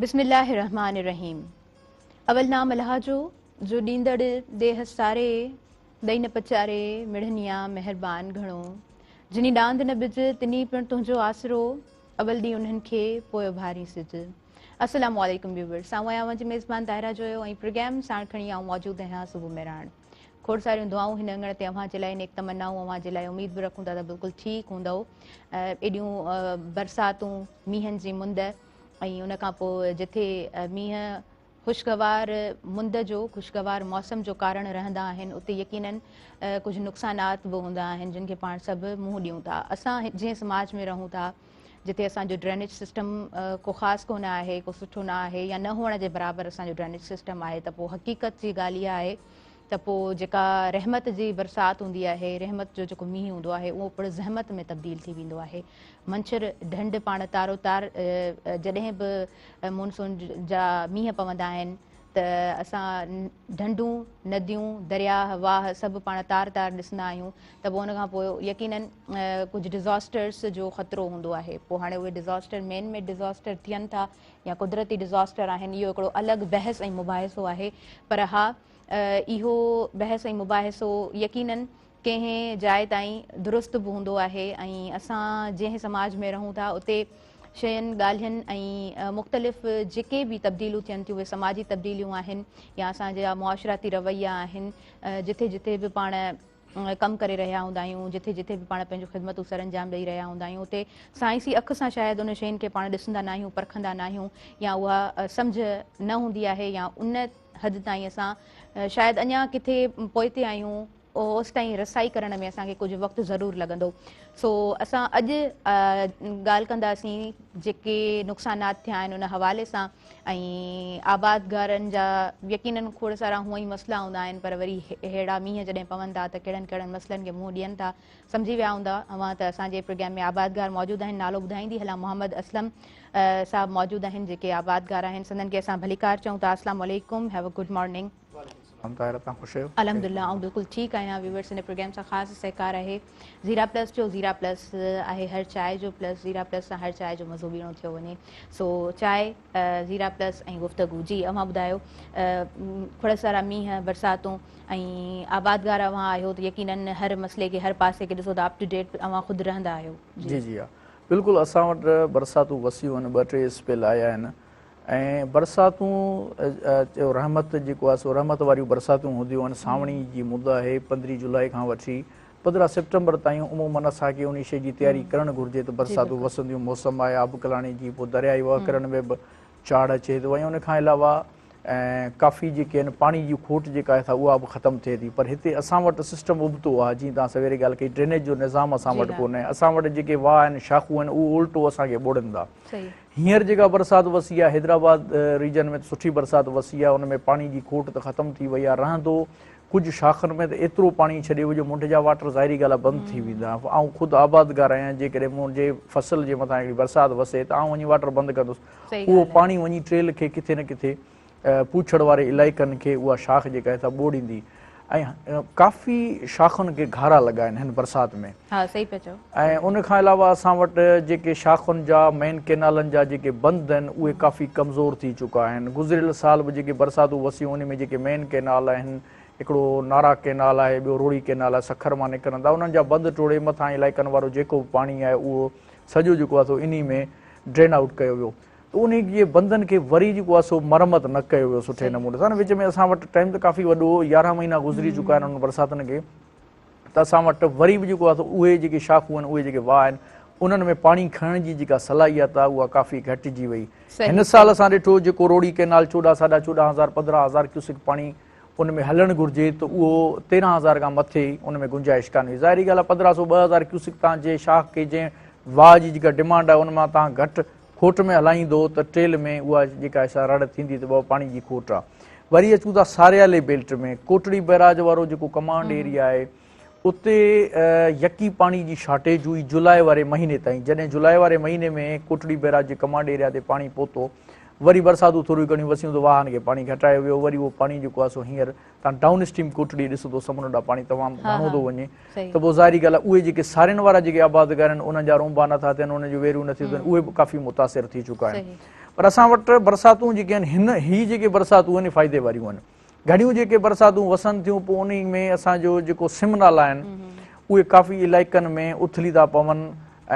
بسم الله الرحمٰن الرحيم اول نام الله جو، جو ڏيندڙ ڏيهه ساري، ڏئي نه پچاري، مڙهنيا مهربان گهڻو. جني ڏاند نه ٻج، تني پڻ تنهنجو آسرو، اول ڏينهن انهن کي، پوء اڀارين سج. السلام عليڪم ويورس، آئون آهيان اوهان جي ميزبان طاهره جويو ۽ پروگرام ساڻ کڻي آئون موجود آهيان صبح مهراڻ. کوڙ ساريون دعائون هن اڱڻ تي اوهان جي لاء، نيڪ تمنائون اوهان جي لاء، اميد به رکون ٿا ته بلڪل ٺيڪ هوندؤ. ايڏيون برساتون، مينهن جي مند ۽ ان کان پوء جٿي مينهن خوشگوار مند جو خوشگوار موسم جو ڪارڻ رهندا آهن اتي يقينن ڪجهه نقصانات به هوندا آهن جن کي پاڻ سڀ منهن ڏيون ٿا. اسان جنهن سماج ۾ رهون ٿا جتي اسان جو ڊرينيج سسٽم ڪو خاص ڪونه آهي، ڪو سٺو نه آهي يا نه هئڻ جي برابر اسان جو ڊرينيج سسٽم آهي ته پوء حقيقت جي ڳالهه اها آهي ته پوء جيڪا رحمت جي برسات هوندي آهي، رحمت جو جيڪو مينهن هوندو آهي اهو پڻ زحمت ۾ تبديل ٿي ويندو آهي. منڇر ڍنڍ پاڻ تارو تار جڏهن به مونسون جا مينهن پوندا آهن ته اسان ڍنڍون، نديون، درياهه، واهه سڀ پاڻ تار تار ڏسندا آهيون ته پوء ان کان پوء يقينن ڪجهه ڊزاسٽرس جو خطرو هوندو آهي. پوء هاڻي اهي ڊزاسٽر مين ميڊ ڊزاسٽر ٿين ٿا يا قدرتي ڊزاسٽر آهن اهو هڪڙو الڳ بحث ۽ مباحثو آهي پر ها اهو بحث ۽ مباحثو يقينن ڪنهن جاء تائين درست به هوندو آهي ۽ اسان جنهن سماج ۾ رهون ٿا اتي شين، ڳالهين ۽ مختلف جيڪي به تبديلون ٿين ٿيون اهي سماجي تبديليون آهن يا اسان جا معاشرتي رويا آهن جٿي جٿي به پاڻ ڪم ڪري رهيا هوندا آهيون، جٿي جٿي به پاڻ پنهنجون خدمتون سرانجام ڏئي رهيا هوندا آهيون اتي سائنسي اک سان شايد انهن شين کي پاڻ ڏسندا ناهيون، پرکندا ناهيون يا اها سمجهه نه هوندي آهي يا ان حد تائين اسان شايد اڃا ڪٿي پوئتي آهيون اوستائين رسائي ڪرڻ ۾ اسان کي ڪجهه وقت ضرور لڳندو. سو اسان اڄ ڳالهه ڪنداسين جيڪي نقصانات ٿيا آهن ان حوالي سان ۽ آبادگارن جا يقينن کوڙ سارا هونئن ئي مسئلا هوندا آهن پر وري ههڙا مينهن جڏهن پون ٿا ته ڪهڙن ڪهڙن مسئلن کي منهن ڏين ٿا سمجهي ويا هوندا اوهان ته اسان جي پروگرام ۾ آبادگار موجود آهن نالو ٻڌائيندي هلان محمد اسلم صاحب موجود آهن جيڪي آبادگار آهن سندن کي اسان ڀليڪار چئون ٿا السلام عليڪم هيو ا گڊ مارننگ. سلام طاهره توهان خوش آهيو؟ الحمدلله آئون بلڪل ٺيڪ آهيان ويورس هن پروگرام سان خاص سهڪار آهي زيرا پلس جو زيرا پلس آهي هر چاء جو پلس زيرا پلس سان هر چاء جو مزو ٻيڻو ٿيو وڃي سو چاء زيرا پلس ۽ گفتگو جي اوهان ٻڌايو کوڙ سارا مينهن برساتون ۽ آبادگار اوهان آهيو ته يقينن هر مسئلي کي هر پاسي کي ڏسو ته اپ ٽو ڊيٽ اوهان خود رهندا آهيو جي جي ها بلڪل اسان وٽ برساتون وسيون آهن ٻه ٽي اسپيل آيا آهن ۽ برساتون چيو رحمت جيڪو آهي سو رحمت واريون برساتون هونديون آهن سانوڻي جي مد آهي 15 جولاء کان وٺي 15 سيپٽمبر تائين عمومن اسان کي انهي شيء جي تياري ڪرڻ گهرجي ته برساتون وسنديون موسم آهي آبڪلاڻي جي پوء دريائي وهڪرن ۾ به چاڙهه اچي ٿو ۽ ان کان علاوه ۽ ڪافي جيڪي آهن پاڻي جي کوٽ جيڪا آهي اها به ختم ٿئي ٿي پر هتي اسان وٽ سسٽم ابتو آهي جيئن توهان سويري ڳالهه ڪئي ڊرينيج جو نظام اسان وٽ ڪونهي اسان وٽ جيڪي واهه آهن شاخون آهن اهو الٽو اسان کي ٻوڙن ٿا هينئر جيڪا برسات وسي آهي حيدرآباد ريجن ۾ سٺي برسات وسي آهي ان ۾ پاڻي جي کوٽ ته ختم ٿي وئي آهي رهندو ڪجهه شاخن ۾ ته ايترو پاڻي ڇڏي ويو جو منڍ جا واٽر ظاهري ڳالهه آهي بند ٿي ويندا آئون خود آبادگار آهيان جيڪڏهن منهنجي فصل جي مٿان هڪڙي برسات وسي ته آئون وڃي واٽر بند ڪندس اهو پاڻي وڃي ٽريل کي ڪٿي نه ڪٿي پوڇڙ واري علائقن کي اها شاخ جيڪا آهي سا ٻوڙيندي ۽ ڪافي شاخن کي گهارا لڳا آهن هن برسات ۾. ها صحيح پيا چئو. ۽ ان کان علاوه اسان وٽ جيڪي شاخن جا مين ڪينالن جا جيڪي بند آهن اهي ڪافي ڪمزور ٿي چڪا آهن گذريل سال به جيڪي برساتون وسيون ان ۾ جيڪي مين ڪينال آهن هڪڙو نارا ڪينال آهي ٻيو روهڙي ڪينال آهي سکر مان نڪرن ٿا انهن جا بند ٽوڙي مٿان علائقن وارو جيڪو به پاڻي آهي اهو سڄو جيڪو آهي سو انهي ۾ ڊرين آئوٽ ڪيو ويو ته انهي جي بندن کي وري جيڪو آهي سو مرمت نه ڪيو ويو سٺي نموني سان وچ ۾ اسان وٽ ٽائيم ته ڪافي وڏو هو 11 مهينا گذري چڪا آهن انهن برساتن کي ته اسان وٽ وري به جيڪو آهي سو اهي جيڪي شاخون آهن اهي جيڪي واهه آهن انهن ۾ پاڻي کڻڻ جي جيڪا صلاحيت آهي اها ڪافي گهٽجي وئي هن سال اسان ڏٺو جيڪو روهڙي ڪينال چوڏهن ساڍا چوڏهن هزار پندرهن هزار ڪيوسڪ پاڻي ان ۾ هلڻ گهرجي ته اهو 13000 کان مٿي ان ۾ گنجائش ڪانه هئي. ظاهري ڳالهه آهي 15 سو 2000 ڪيوسڪ تان جنهن شاخ کي جنهن واهه جي جيڪا ڊمانڊ آهي ان مان تان گهٽ کوٽ ۾ هلائيندو ته ٽيل ۾ اها جيڪا آهي سا رڙ ٿيندي ته بابا پاڻي جي کوٽ آهي. وري اچون ٿا ساريالي بيلٽ ۾ ڪوٽڙي بئراج وارو جيڪو ڪمانڊ ايريا آهي اتي يڪي پاڻي جي شارٽيج هئي جولاء واري مهيني تائين جڏهن جولاء واري مهيني ۾ ڪوٽڙي بئراج جي ڪمانڊ ايريا تي پاڻي پهتو وري برساتون ٿوريون گهڻيون وسيون ته واهن کي پاڻي گهٽايو ويو وري اهو پاڻي جيڪو آهي سو هينئر تان ڊائون اسٽريم ڪوٽڙي ڏسو ته سمنڊ ڏانهن پاڻي تمام گهڻو ٿو وڃي ته پوء ظاهري ڳالهه آهي اهي جيڪي سارين وارا جيڪي آبادگار آهن انهن جا رونبا نٿا ٿين انهن جون ويريون نٿيون ٿين اهي به ڪافي متاثر ٿي چڪا آهن. پر اسان وٽ برساتون جيڪي آهن هن هي جيڪي برساتون آهن فائدي واريون آهن. گهڻيون جيڪي برساتون وسن ٿيون پوء انهي ۾ اسان جو جيڪو سم نالا آهن اهي ڪافي علائقن ۾ اٿلي ٿا پون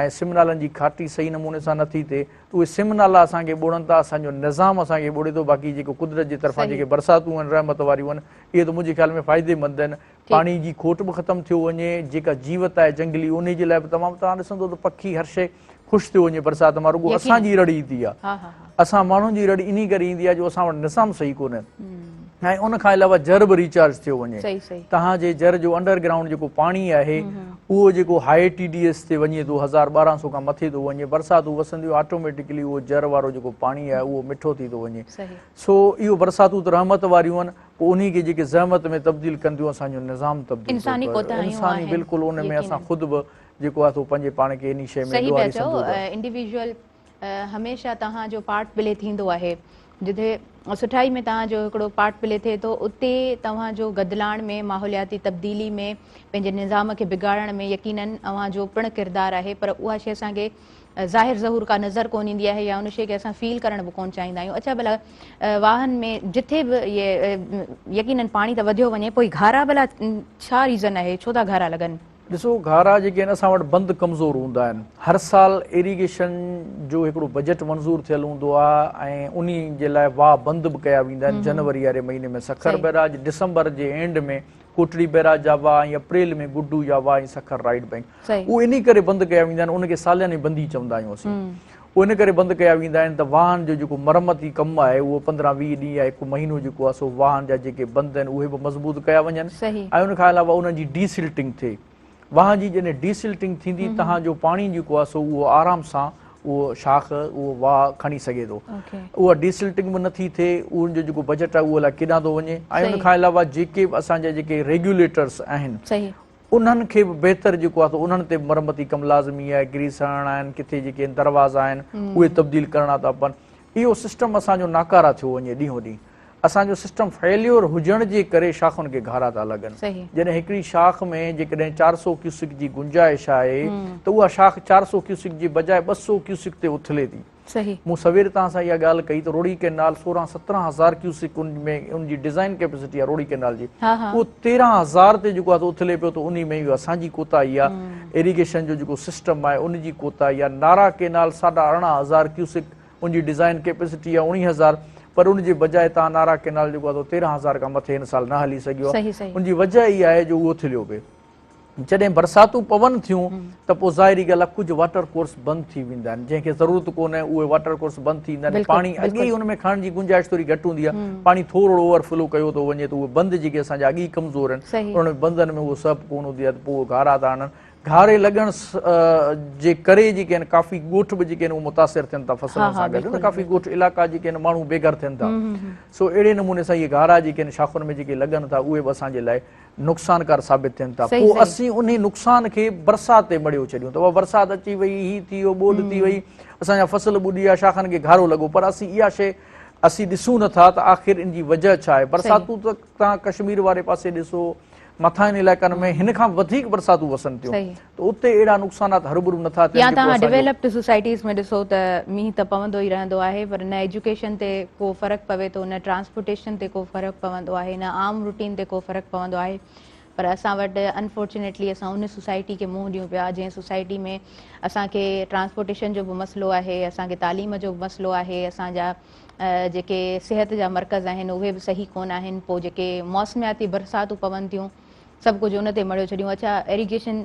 ۽ سم نالن جي کاٽي صحيح نموني سان نٿي ٿئي ته اهي سم نالا اسان کي ٻوڙن ٿا اسان جو نظام اسان کي ٻوڙي ٿو باقي جيڪو قدرت جي طرفان جيڪي برساتون آهن رحمت واريون آهن اهي ته منهنجي خيال ۾ فائدي مند آهن پاڻي جي کوٽ به ختم ٿيو وڃي جيڪا جيوت آهي جنگلي انهي جي لاء به تمام توهان ڏسندو ته پکي هر شيء خوش ٿيو وڃي برسات مان رڳو اسان جي رڙ ايندي آهي اسان ماڻهن جي رڙ انهي ڪري ايندي آهي جو اسان وٽ نظام صحيح ڪونهي ۽ ان کان علاوه جر به ريچارج ٿيو وڃي توهان جي جر جو انڊر گرائونڊ جيڪو پاڻي آهي اهو جيڪو هائي ٽي ڊي ايس تي وڃي ٿو 1200 کان مٿي ٿو وڃي برساتون وسنديون آٽوميٽڪلي اهو جر وارو جيڪو پاڻي آهي اهو مٺو ٿي ٿو وڃي سو اهو برساتون ته رحمت واريون آهن پوء انهي کي جيڪي زحمت ۾ تبديل ڪن ٿيون اسان جو نظام تبديل انساني ڪوتاهيون انساني بلڪل ان ۾ اسان خود به جيڪو آهي سو پنهنجي پاڻ کي انهي شيء ۾ ڏوهاري سمجهون ٿا. انڊيويجوئل هميشه توهان جو پارٽ پلي ٿيندو آهي جتي سٺائي ۾ توهان جو هڪڙو پارٽ پلي ٿئي ٿو اتي توهان جو گدلاڻ ۾ ماحولياتي تبديلي ۾ پنهنجي نظام کي بگاڙڻ ۾ يقينن اوهان جو پڻ ڪردار آهي پر اها شيء اسان کي ظاهر ظهور ڪا نظر ڪون ايندي آهي يا ان شيء کي اسان فيل ڪرڻ به ڪون چاهيندا آهيون. اڇا ڀلا واهن ۾ جٿي به اهي يقينن پاڻي ته وڌيو وڃي پوء گهارا ڀلا ڇا ريزن آهي ڇو ٿا گهارا لڳن؟ ڏسو گهارا جيڪي آهن اسان وٽ بند ڪمزور هوندا آهن هر سال ايريگيشن جو هڪڙو بجيٽ منظور ٿيل هوندو آهي ۽ انهي جي لاء واهه بند به ڪيا ويندا آهن جنوري واري مهيني ۾ سکر بئراج ڊسمبر جي اينڊ ۾ ڪوٽڙي بئراج جا واهه ۽ اپريل ۾ گڊو جا واهه ۽ سکر رائيٽ بئنڪ اهي انهي ڪري بند ڪيا ويندا آهن ان کي سالياني بندي چوندا آهيون اسين اهي ان ڪري بند ڪيا ويندا آهن ته واهن جو جيڪو مرمتي ڪم آهي اهو 15 20 ڏينهن يا هڪ مهينو جيڪو آهي سو واهن جا جيڪي بند آهن اهي به مضبوط ڪيا وڃن ۽ ان کان علاوه انهن جي ڊي سلٽنگ ٿئي واهن جي جڏهن ڊي سلٽنگ ٿيندي تهان جو پاڻي جيڪو آهي سو اهو آرام سان اهو شاخ اهو واهه کڻي سگهي ٿو اها ڊي سلٽنگ به نٿي ٿئي ان جو جيڪو بجيٽ آهي اهو الائي ڪيڏانهن ٿو وڃي ۽ ان کان علاوه جيڪي به اسان جا جيڪي ريگيوليٽرس آهن انهن کي به بهتر جيڪو آهي سو انهن تي به مرمتي ڪم لازمي آهي گريس هڻڻا آهن ڪٿي جيڪي دروازا آهن اهي تبديل ڪرڻا ٿا پون اهو سسٽم اسان جو ناڪاره ٿيو وڃي ڏينهون ڏينهن اسان جو سسٽم فيليور هجڻ جي ڪري شاخن کي گهارا ٿا لڳن جڏهن هڪڙي شاخ ۾ جيڪڏهن 400 ڪيوسڪ جي گنجائش آهي ته اها شاخ 400 ڪيوسڪ جي بجاء 200 ڪيوسڪ تي اٿلي ٿي صحيح. مون سوير توهان سان اها ڳالهه ڪئي ته روهڙي ڪئنال 16 17 هزار ڪيوسڪ ان ۾ ان جي ڊزائين ڪيپسٽي آهي روهڙي ڪئنال جي اهو 13 هزار تي جيڪو آهي سو اٿلي پيو ته انهي ۾ اهو اسان جي ڪوتاهي آهي ايريگيشن جو جيڪو سسٽم آهي ان جي ڪوتاهي آهي نارا ڪئنال ساڍا 18 هزار ڪيوسڪ ان جي ڊزائين ڪيپسٽي آهي 19 هزار پر ان جي بجاء توهان نارا ڪئنال جيڪو آهي سو 13 هزار کان مٿي هن سال نه هلي سگهيو آهي ان جي وجه اها آهي جو اهو اٿليو پئي. جڏهن برساتون پون ٿيون ته پوء ظاهري ڳالهه آهي ڪجهه واٽر ڪورس بند ٿي ويندا آهن جنهن کي ضرورت ڪونهي اهي واٽر ڪورس بند ٿي ويندا آهن پاڻي اڳي ئي ان ۾ کڻڻ جي گنجائش ٿوري گهٽ هوندي آهي پاڻي ٿورو اوور فلو ڪيو ٿو وڃي ته اهي بند جيڪي اسان جا اڳي ئي ڪمزور آهن انهن بندن ۾ اهو سهپ ڪونه هوندي آهي ته پوء اهي گهارا ٿا هڻن گهاري لڳڻ جي ڪري جيڪي آهن ڪافي ڳوٺ به جيڪي آهن اهي متاثر ٿين ٿا فصلن سان گڏ ڪافي ڳوٺ علائقا جيڪي آهن ماڻهو بي گهر ٿين ٿا سو اهڙي نموني سان اهي گهارا جيڪي آهن شاخن ۾ جيڪي لڳن ٿا اهي به اسان جي لاء نقصانڪار ثابت ٿين ٿا پوء اسين انهي نقصان کي برسات تي مڙهيو ڇڏيون ته بابا برسات اچي وئي هي ٿي ويو ٻوڏ ٿي وئي اسان جا فصل ٻڏي ويا شاخن کي گهارو لڳو پر اسين اها شيء اسين ڏسون نٿا ته آخر ان جي وجه ڇا آهي برساتون ته توهان ڪشمير واري پاسي ڏسو مٿاهين علائقن ۾ هن کان وڌيڪ برساتون وسن ٿيون ته اتي اهڙا نقصانات هروڀرو نٿا ٿين يا توهان ڊيولپڊ سوسائٽيز ۾ ڏسو ته مينهن ته پوندو ئي رهندو آهي پر نه ايجوڪيشن تي ڪو فرق پوي ٿو نه ٽرانسپورٽيشن تي ڪو فرق پوندو آهي نه عام روٽين تي ڪو فرق پوندو آهي پر اسان وٽ انفارچونيٽلي اسان ان سوسائٽي کي منهن ڏيون پيا جنهن سوسائٽي ۾ اسان کي ٽرانسپورٽيشن جو به مسئلو آهي اسان کي تعليم جو به مسئلو آهي اسان جا جيڪي صحت جا مرڪز آهن اهي به صحيح ڪونه آهن پوء جيڪي موسمياتي برساتون پون ٿيون سڀ ڪجهه ان تي مڙهيو ڇڏيون. اڇا ايريگيشن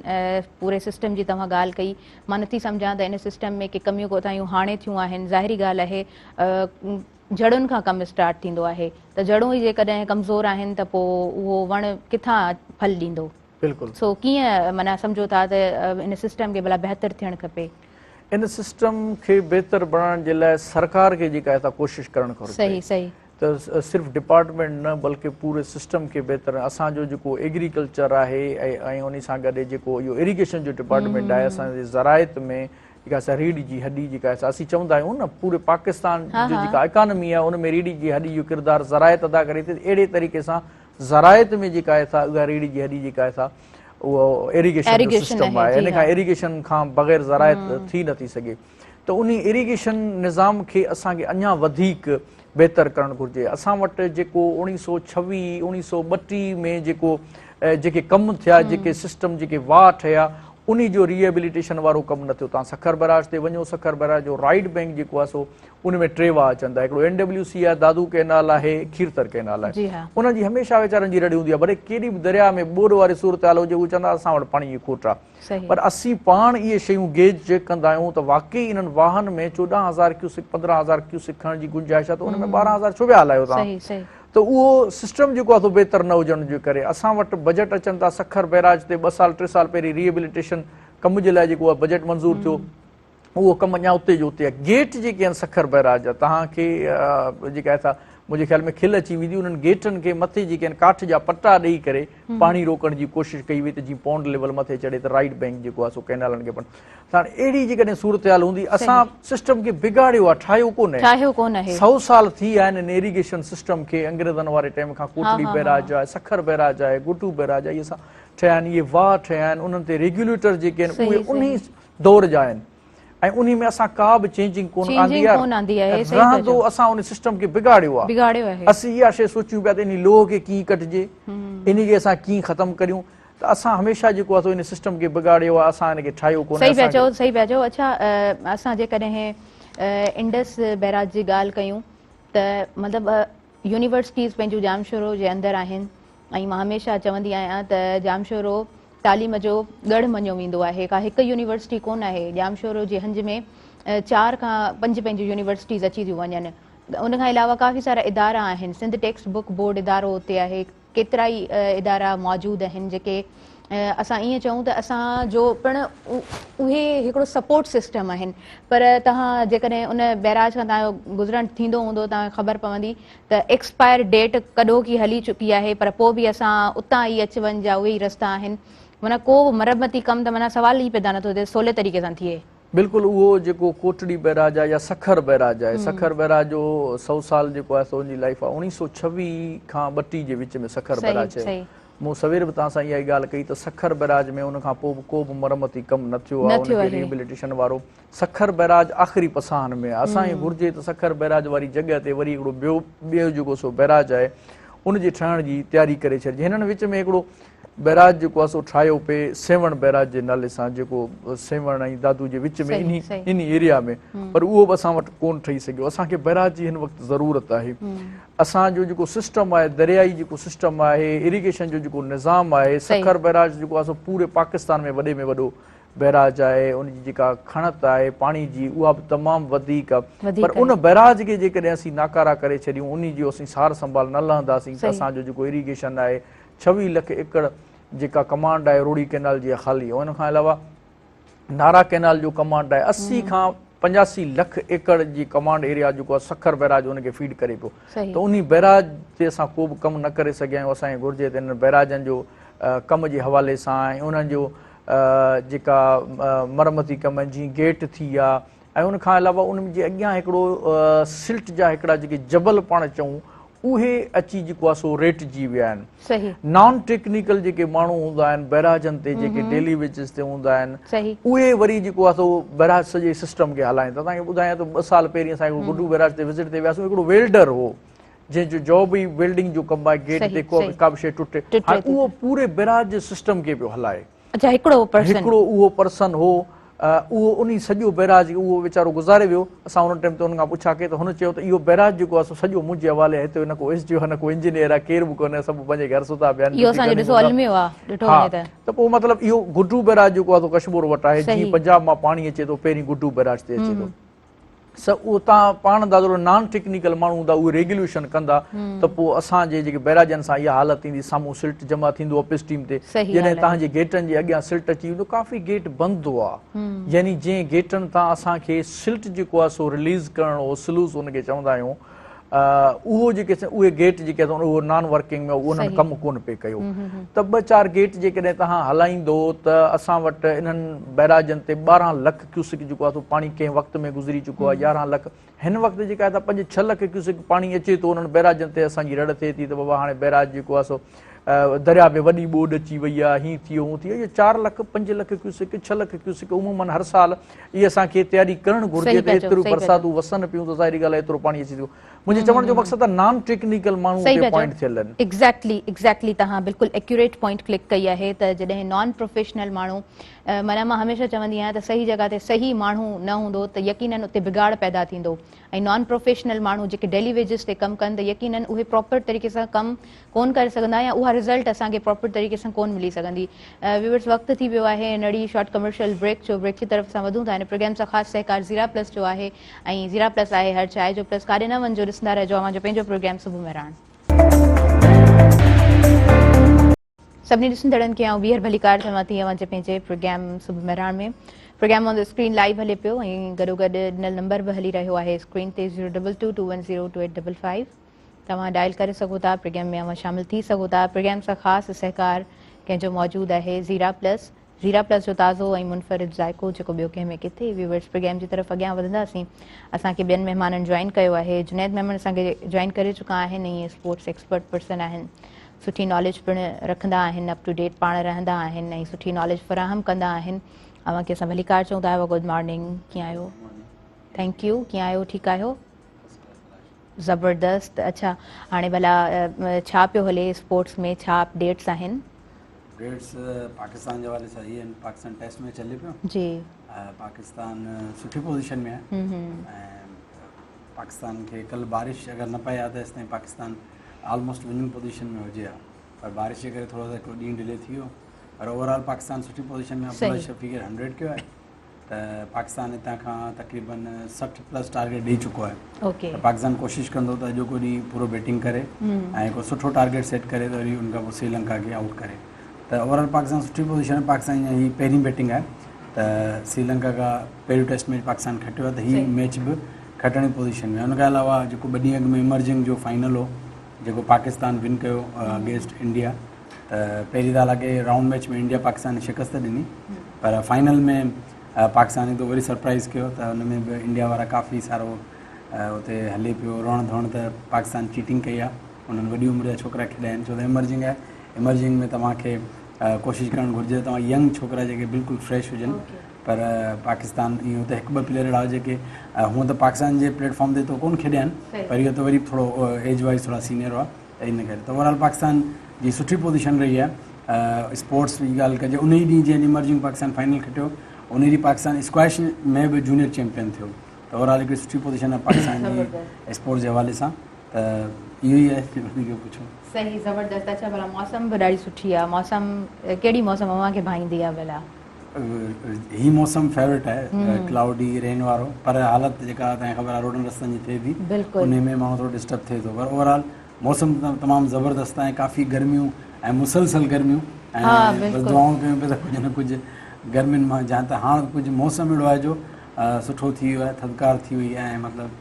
پوري سسٽم جي توهان ڳالهه ڪئي مان نٿي سمجهان ته ان سسٽم ۾ ڪي ڪميون ڪوتاهيون هاڻي ٿيون آهن ظاهري ڳالهه آهي جڙن کان ڪم اسٽارٽ ٿيندو آهي ته جڙون ئي جيڪڏهن ڪمزور آهن ته پوء اهو وڻ ڪٿان ڦل ڏيندو بلڪل سو ڪيئن معنيٰ سمجهو ٿا ته ان سسٽم کي ڀلا بهتر ٿيڻ کپي. ان سسٽم کي بهتر بڻائڻ جي لاء سرڪار کي جيڪا آهي سا ڪوشش ڪرڻ گهرجي. صحيح صحيح. ته صرف ڊپارٽمينٽ نه بلڪه پوري سسٽم کي بهتر اسان جو جيڪو ايگريڪلچر آهي ۽ انهي سان گڏ جيڪو اهو ايريگيشن جو ڊپارٽمينٽ آهي اسان جي زراعت ۾ جيڪا اسان ريڙهي جي هڏي جيڪا آهي اسين چوندا آهيون نه پوري پاڪستان جو جيڪا اڪانومي آهي ان ۾ ريڙهي جي هڏي جو ڪردار زراعت ادا ڪري ٿي اهڙي طريقي سان زراعت ۾ جيڪا آهي سا اها ريڙهي جي هڏي جيڪا آهي سا اهو ايريگيشن جو سسٽم آهي ان کان ايريگيشن کان بغير زراعت ٿي نٿي سگهي. ته انهي ايريگيشن نظام کي اسان کي اڃا وڌيڪ بهتر ڪرڻ گهرجي. اسان وٽ جيڪو اوڻيهه سو ڇويهه، اوڻيهه سو ٻٽيهه ۾ جيڪو جيڪي ڪم ٿيا، جيڪي سسٽم جيڪي واهه ٺهيا، انهي جو ريهيبليٽيشن وارو ڪم نه ٿيو. توهان سکر بئراج تي وڃو، سکر بئراج جو رائيٽ بئنڪ جيڪو آهي سو ان ۾ ٽي واهه اچن ٿا، هڪڙو اين ڊبليو سي آهي، دادو ڪئنال آهي، کيرٿر ڪئنال آهي. انهن جي هميشه ويچارن جي رڙ هوندي آهي، ڀلي ڪيڏي به درياهه ۾ ٻوڏ واري صورتحال هجي، اهي چوندا اسان وٽ پاڻي جي کوٽ آهي. پر اسين پاڻ اهي شيون گيج چيڪ ڪندا آهيون ته واقعي انهن واهن ۾ 14000 ڪيوسڪ 15000 ڪيوسڪ کڻڻ جي گنجائش آهي ته ان ۾ 12000 ڇو پيا هلايو توهان؟ ته اهو سسٽم جيڪو آهي سو بهتر نه هجڻ جي ڪري اسان وٽ بجيٽ اچن ٿا سکر بئراج تي ٻه سال ٽي سال پهرين ريهيبليٽيشن ڪم جي لاء جيڪو آهي بجيٽ منظور ٿيو اهو ڪم اڃا اتي جو اتي آهي. گيٽ جيڪي آهن سکر بئراج جا توهان کي جيڪا آهي سا منهنجي خيال ۾ کل اچي ويندي انهن گيٽن کي مٿي جيڪي آهن ڪاٺ جا پٽا ڏئي ڪري پاڻي روڪڻ جي ڪوشش ڪئي وئي ته جيئن پونڊ ليول مٿي چڙهي ته رائيٽ بئنڪ جيڪو آهي سو ڪئنالن کي پڻ هاڻي اهڙي جيڪڏهن صورتحال هوندي اسان سسٽم کي بگاڙيو آهي ٺاهيو ڪونهي ٺاهيو ڪونهي سو سال ٿي ويا آهن ان ايريگيشن سسٽم کي انگريزن واري ٽائيم کان ڪوٽڙي بئراج آهي سکر بئراج آهي گڊو بئراج آهي اهي اسان ٺهيا آهن اهي واهه ٺهيا آهن انهن تي ريگيوليٽر جيڪي آهن اهي انهي دور جا آهن ۽ انهي ۾ اسان ڪا به چينجنگ ڪونه آندي آهي رهندو اسان ان سسٽم کي بگاڙيو آهي اسين اها شيء سوچيون پيا ته انهي لوهه کي ڪيئن ڪڍجي انهي کي اسان ڪيئن ختم ڪريون ته اسان هميشه جيڪو آهي سو ان سسٽم کي بگاڙيو آهي اسان ان کي ٺاهيو ڪونه صحيح پيا چئو صحيح پيا چئو اڇا اسان جيڪڏهن انڊس بئراج جي ڳالهه ڪيون ته مطلب يونيورسٽيز پنهنجون ڄامشورو جي اندر آهن ۽ مان هميشه چوندي آهيان ته ڄامشورو تعليم جو ڳڙهه مڃيو ويندو آهي، ڪا هڪ يونيورسٽي ڪونه آهي، ڄامشورو جي هنج ۾ چار کان پنج پنهنجون يونيورسٽيز اچي ٿيون وڃن، ان کان علاوه ڪافي سارا ادارا آهن، سنڌ ٽيڪسٽ بڪ بورڊ ادارو اتي آهي، ڪيترائي ادارا موجود آهن جيڪي اسان ائين چئون ته اسان جو پڻ اهي هڪڙو سپورٽ سسٽم آهن پر توهان جيڪڏهن ان بئراج کان توهان جو گذرڻ ٿيندو هوندو توهان کي خبر پوندي ته ايڪسپائر ڊيٽ ڪڏهوڪي هلي چڪي آهي پر پوء به اسان اتان ئي اچ وڃ جا اهي ئي رستا آهن معنيٰ ڪو به مرمتي ڪم ته معنيٰ سوال ئي پيدا نٿو ٿئي سولي طريقي سان ٿئي. بلڪل اهو جيڪو ڪوٽڙي بئراج آهي يا سکر بئراج آهي سکر بئراج جو سئو سال جيڪو آهي سو ان جي لائيف آهي اوڻيهه سو ڇويهه کان ٻٽيهه جي وچ ۾ سکر بئراج ٺهيو مون سوير به توهان سان اها ئي ڳالهه ڪئي ته سکر بئراج ۾ ان کان پوء به ڪو به مرمتي ڪم نه ٿيو آهي ان کي ريهبليٽيشن وارو سکر بئراج آخري پساهن ۾ آهي. اسان کي گهرجي ته سکر بئراج واري جڳهه تي وري هڪڙو ٻيو ٻيو جيڪو سو بئراج آهي ان جي ٺهڻ جي تياري ڪري ڇڏجي. هنن وچ ۾ هڪڙو بئراج جيڪو آهي سو ٺاهيو پئي سيوهڻ بئراج جي نالي سان جيڪو سيوهڻ ۽ دادو جي وچ ۾ انهي انهي ايريا ۾ پر اهو به اسان وٽ ڪونه ٺهي سگهيو. اسان کي بئراج جي هن وقت ضرورت آهي. اسان جو جيڪو سسٽم آهي دريائي جيڪو سسٽم آهي اريگيشن جو جيڪو نظام آهي سکر بئراج جيڪو آهي سو پوري پاڪستان ۾ وڏي ۾ وڏو بئراج آهي ان جي جيڪا کڻت آهي پاڻي جي اها به تمام وڌيڪ آهي پر ان بئراج کي جيڪڏهن اسين ناڪارا ڪري ڇڏيون انهي جي اسين سار سنڀال نه لهنداسين ته اسان جو جيڪو اريگيشن آهي 26 لک ايڪڙ جيڪا ڪمانڊ آهي روهڙي ڪئنال جي خالي ان کان علاوه نارا ڪئنال جو ڪمانڊ آهي 80 کان 85 لک ايڪڙ جي ڪمانڊ ايريا جيڪو آهي سکر بئراج ان کي فيڊ ڪري پيو ته انهي بئراج تي اسان ڪو به ڪم نه ڪري سگهيا آهيون اسان کي گهرجي ته انهن بئراجن جو ڪم جي حوالي سان ۽ انهن جو جيڪا مرمتي ڪم آهن جيئن گيٽ ٿي ويا ۽ ان کان علاوه ان جي اڳيان هڪڙو سلٽ جا هڪڙا جيڪي جبل پاڻ چئون اهي اچي جيڪو آهي سو ريٽجي ويا آهن نان ٽيڪنيڪل جيڪي ماڻهو هوندا آهن بئراجن تي جيڪي ڊيلي ويجز تي هوندا آهن اهي وري جيڪو آهي سو بئراج سڄي سسٽم کي هلائين ٿا توهان کي ٻڌايان ته ٻه سال پهرين اسان هڪڙو گڊو بئراج تي وزٽ تي وياسون هڪڙو ويلڊر هو جنهن جو جاب ئي ويلڊنگ جو ڪم آهي گيٽ تي ڪا به شيء ٽٽي هاڻي اهو پوري بئراج جي سسٽم کي پيو هلائي. اڇا هڪڙو پرسن. هڪڙو اهو پرسن هو اهو انهي سڄو بئراج اهو ويچارو گذاري ويو اسان ان ٽائيم تي ان کان پڇا ڪئي ته هن چيو ته اهو بئراج جيڪو آهي سو سڄو منهنجي حوالي آهي هتي نه ڪو ايس ڊي او آهي نه ڪو انجنيئر آهي ڪير به ڪونهي سڀ پنهنجي گهر ستا پيا آهن اهو اسان جو ڏسو الميو آهي ڏٺو وڃي ته. ته پوء مطلب اهو گڊو بئراج جيڪو آهي سو ڪشمور وٽ آهي جيئن پنجاب مان پاڻي اچي ٿو پهرين گڊو بئراج تي اچي ٿو. سو اهو تان پاڻ اندازو لڳايو نان ٽيڪنيڪل ماڻهو هوندا اهي ريگيوليشن ڪندا ته پوء اسان جي جيڪي بئراجن سان اها حالت ٿيندي سامهون سلٽ جمع ٿيندو اپ اسٽريم تي جڏهن تان جي گيٽن جي اڳيان سلٽ اچي ويندو ڪافي گيٽ بند هئا يعني جنهن گيٽن تان اسان کي سلٽ جيڪو آهي سو رليز ڪرڻو هو سلوز ان کي چوندا آهيون اهو جيڪي اهي گيٽ جيڪي اٿن اهو نان ورڪنگ ۾ انهن ڪم ڪونه پئي ڪيو ته ٻه چار گيٽ جيڪڏهن توهان هلائيندو ته اسان وٽ انهن بئراجن تي 12 لک ڪيوسڪ جيڪو آهي سو پاڻي ڪنهن وقت ۾ گذري چڪو آهي 11 لک هن وقت جيڪا آهي ته 5 6 لک ڪيوسڪ پاڻي اچي ٿو انهن بئراجن تي اسان جي رڙ ٿئي ٿي ته بابا هاڻي بئراج جيڪو آهي سو درياء ۾ وڏي ٻوڏ اچي وئي آهي، هين ٿي ويو هون ٿي ويو، اهي 4 لک، 5 لک ڪيوسڪ، 6 لک ڪيوسڪ عموماً هر سال اهي اسان کي تياري ڪرڻ گهرجي ته ايتريون برساتون وسن پيون ته ظاهري ڳالهه آهي ايترو پاڻي اچي ٿو. منهنجي چوڻ جو مقصد ته نان ٽيڪنيڪل ماڻهو اتي پوائنٽ ٿيل آهن. ايگزيڪٽلي ايگزيڪٽلي توهان بلڪل ايڪيوريٽ پوائنٽ ڪلڪ ڪئي آهي ته جڏهن نان پروفيشنل ماڻهو معنيٰ مان هميشه چوندي آهيان ته صحيح جڳهه تي صحيح ماڻهو نه هوندو ته يقينن اتي بگاڙ پيدا ٿيندو ۽ نان پروفيشنل ماڻهو جيڪي ڊيلي ويجز تي ڪم ڪن ته يقينن اهي پراپر طريقي سان ڪم ڪون ڪري سگهندا يا اها رزلٽ اسان کي پراپر طريقي سان ڪون ملي سگهندي. ويورز وقت ٿي ويو آهي نڙي شارٽ ڪمرشل بريڪ جو بريڪ جي طرف اسان وڌون ٿا هن پروگرام سان خاص سهڪار زيرا پلس جو آهي ۽ زيرا پلس آهي هر چاء جو پلس ڪاڏي نه وڃجو ڏسندا رهجو اوهان جو پنهنجو پروگرام صبح مهراڻ. سڀني ڏسندڙن کي آئون ٻيهر ڀليڪار چوان ٿي اوهان جي پنهنجي پروگرام صبح Mehran ۾ programme on the screen live هلي پيو ۽ گڏوگڏ ڏنل نمبر به هلي رهيو آهي اسڪرين تي zero double two two one zero two eight double five توهان ڊائل ڪري سگهو ٿا پروگرام ۾ اوهان شامل ٿي سگهو ٿا پروگرام سان خاص سهڪار ڪنهن جو موجود آهي زيرا پلس زيرا پلس جو تازو ۽ منفرد ذائقو جيڪو ٻيو ڪنهن ۾ ڪٿي ويورز پروگرام جي طرف اڳيان وڌنداسين اسان کي ٻين مهمانن جوائن ڪيو آهي جنيد ميمڻ اسان کي جوائن ڪري چڪا آهن ۽ اسپورٽس ايڪسپرٽ پرسن آهن سٺي ناليج پڻ رکندا آهن اپ ٽو ڊيٽ پاڻ رهندا آهن ۽ سٺي ناليج فراهم ڪندا آهن اوهان کي اسان ڀليڪار چئون ٿا گڊ مارننگ ڪيئن آهيو thank you ڪيئن آهيو ٺيڪ آهيو زبردست اڇا هاڻي ڀلا ڇا پيو هلي اسپورٽس ۾ ڇا اپڊيٽس آهن؟ اپڊيٽس پاڪستان جي حوالي سان هي آهن پاڪستان ٽيسٽ ميچ هلي پيو جي پاڪستان سٺي پوزيشن ۾ آهي ۽ پاڪستان کي ڪل بارش اگر نه پئي ها ته هيستائين پاڪستان آلموسٽ وننگ پوزيشن ۾ هجي ها پر بارش جي ڪري ٿورو سو هڪڙو ڏينهن ڊلي ٿي ويو پر اوور آل پاڪستان سٺي پوزيشن ۾ عبدالله شفيق 100 ڪيو آهي ته پاڪستان هتان کان تقريبن 60 پلس ٽارگيٽ ڏئي چڪو آهي ته پاڪستان ڪوشش ڪندو ته اڄوڪو ڏينهن پورو بيٽنگ ڪري ۽ هڪ سٺو ٽارگيٽ سيٽ ڪري ته وري ان کان پوء سريلنڪا کي آئوٽ ڪري ته اوور آل پاڪستان سٺي پوزيشن پاڪستان جي هي پهرين بيٽنگ آهي ته سريلنڪا کان پهريون ٽيسٽ ميچ پاڪستان کٽيو آهي ته هي ميچ به کٽڻ جي پوزيشن ۾ ان کان علاوه جيڪو ٻه ڏينهن اڳ ۾ ايمرجنگ جو فائنل هو جيڪو پاڪستان ون ڪيو اگينسٽ انڊيا ته پهرين ته حالانڪه رائونڊ ميچ ۾ انڊيا پاڪستان کي شڪست ڏني پر فائنل ۾ پاڪستان هڪ وري سرپرائز ڪيو ته ان ۾ به انڊيا وارا ڪافي سارو اتي هلي پيو روئڻ ڌوئڻ ته پاڪستان چيٽنگ ڪئي آهي انهن وڏي عمر جا ڇوڪرا کيڏايا آهن ڇو ته ايمرجنگ آهي ايمرجنگ ۾ توهان کي ڪوشش ڪرڻ گهرجي ته توهان ينگ ڇوڪرا جيڪي بلڪل فريش هجن پر پاڪستان اهو ته هڪ ٻه پليئر اهڙا جيڪي هونء ته پاڪستان جي پليٽ فارم تي ته ڪون کيڏيا آهن پر اهو ته وري ٿورو ايج وائز ٿورا سينيئر هئا ته ان ڪري ته اوور آل پاڪستان جي سٺي پوزيشن رهي آهي اسپورٽس جي ڳالهه ڪجي ان ئي ڏينهن جنهن ڏينهن ايمرجنگ پاڪستان فائنل کٽيو ان ڏينهن پاڪستان اسڪواش ۾ به جونيئر چيمپيئن ٿيو ته اوور آل هڪڙي سٺي پوزيشن آهي پاڪستان جي اسپورٽس جي حوالي سان ته اهو ئي آهي وڌيڪ پڇو. صحيح زبردست اڇا ڀلا موسم به ڏاڍي سٺي آهي موسم ڪهڙي موسم اوهان کي ڀائيندي آهي ڀلا. هي موسم فيورٽ آهي ڪلائوڊي رين وارو پر حالت جيڪا توهان کي خبر آهي روڊن رستن جي ٿئي ٿي انهي ۾ ماڻهو ٿورو ڊسٽرب ٿئي ٿو پر اوور آل موسم تمام زبردست آهي ڪافي گرميون ۽ مسلسل گرميون ۽ بس دعائون ڪيون پيا ته ڪجهه نه ڪجهه گرمين مان جان ته هاڻ ڪجهه موسم اهڙو آهي جو سٺو ٿي ويو آهي ٿڌڪار ٿي وئي آهي ۽ مطلب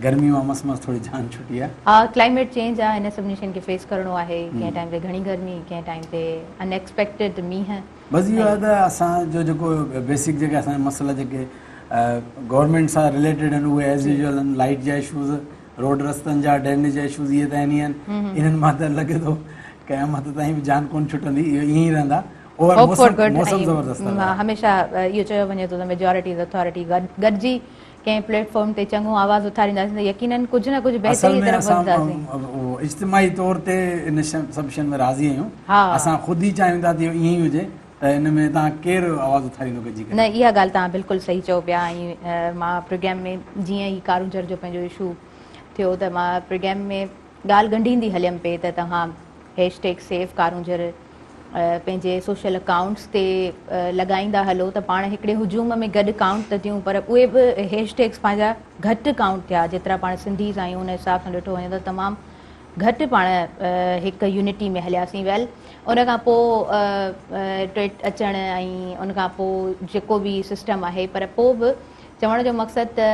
گرمي مان مس مس ٿوري جان ڇٽي آهي. ها ڪلائميٽ چينج آهي هن سڀني شين کي فيس ڪرڻو آهي ڪنهن ٽائيم تي گهڻي گرمي ڪنهن ٽائيم تي ان ايڪسپيڪٽيڊ مينهن. بس اهو آهي ته اسان جو جيڪو بيسڪ جيڪي اسان جا مسئلا جيڪي گورنمينٽ سان رليٽيڊ آهن اهي ايز يوزوال آهن لائيٽ جا اشوز روڊ رستن جا ڊرينيج جا اشوز اهي ته آهن ئي آهن انهن مان ته لڳي ٿو قيامت تائين به جان ڪونه ڇٽندي اهو ائين ئي رهندا اوور موسم زبردست آهي هميشه اهو چيو وڃي ٿو ته ميجارٽي از اٿارٽي گڏجي ڪنهن پليٽ فارم تي چڱو آواز اٿارينداسين ته يقينن ڪجهه نه ڪجهه بهتري طرف وڌنداسين. اجتماعي طور تي ان سڀ شين ۾ راضي آهيون. اسان خود ئي چاهيون ٿا ته اهو ائين ئي هجي ته ان ۾ توهان ڪير آواز اٿاريندو گڏجي ڪري. نه اها ڳالهه توهان بلڪل صحيح چئو پيا ۽ مان پروگرام ۾ جيئن ئي ڪارونجهر جو پنهنجو اشو ٿيو ته مان پروگرام ۾ ڳالهه ڳنڍيندي هليم پئي ته توهان هيش ٽيگ سيف ڪارونجهر پنهنجي سوشل اڪائونٽس تي لڳائيندا هلو ته پاڻ هڪڙي هجوم ۾ گڏ ڪائونٽ ته ٿيون پر اهي به هيش ٽيگس پنهنجا گهٽ ڪائونٽ ٿيا جيترا پاڻ سنڌيز آهيون ان حساب سان ڏٺو وڃي ته تمام گهٽ پاڻ هڪ يونٽي ۾ هلياسين ويل ان کان پوء ٽوئيٽ اچڻ ۽ ان کان پوء جيڪو به سسٽم آهي پر پوء به چوڻ جو مقصد ته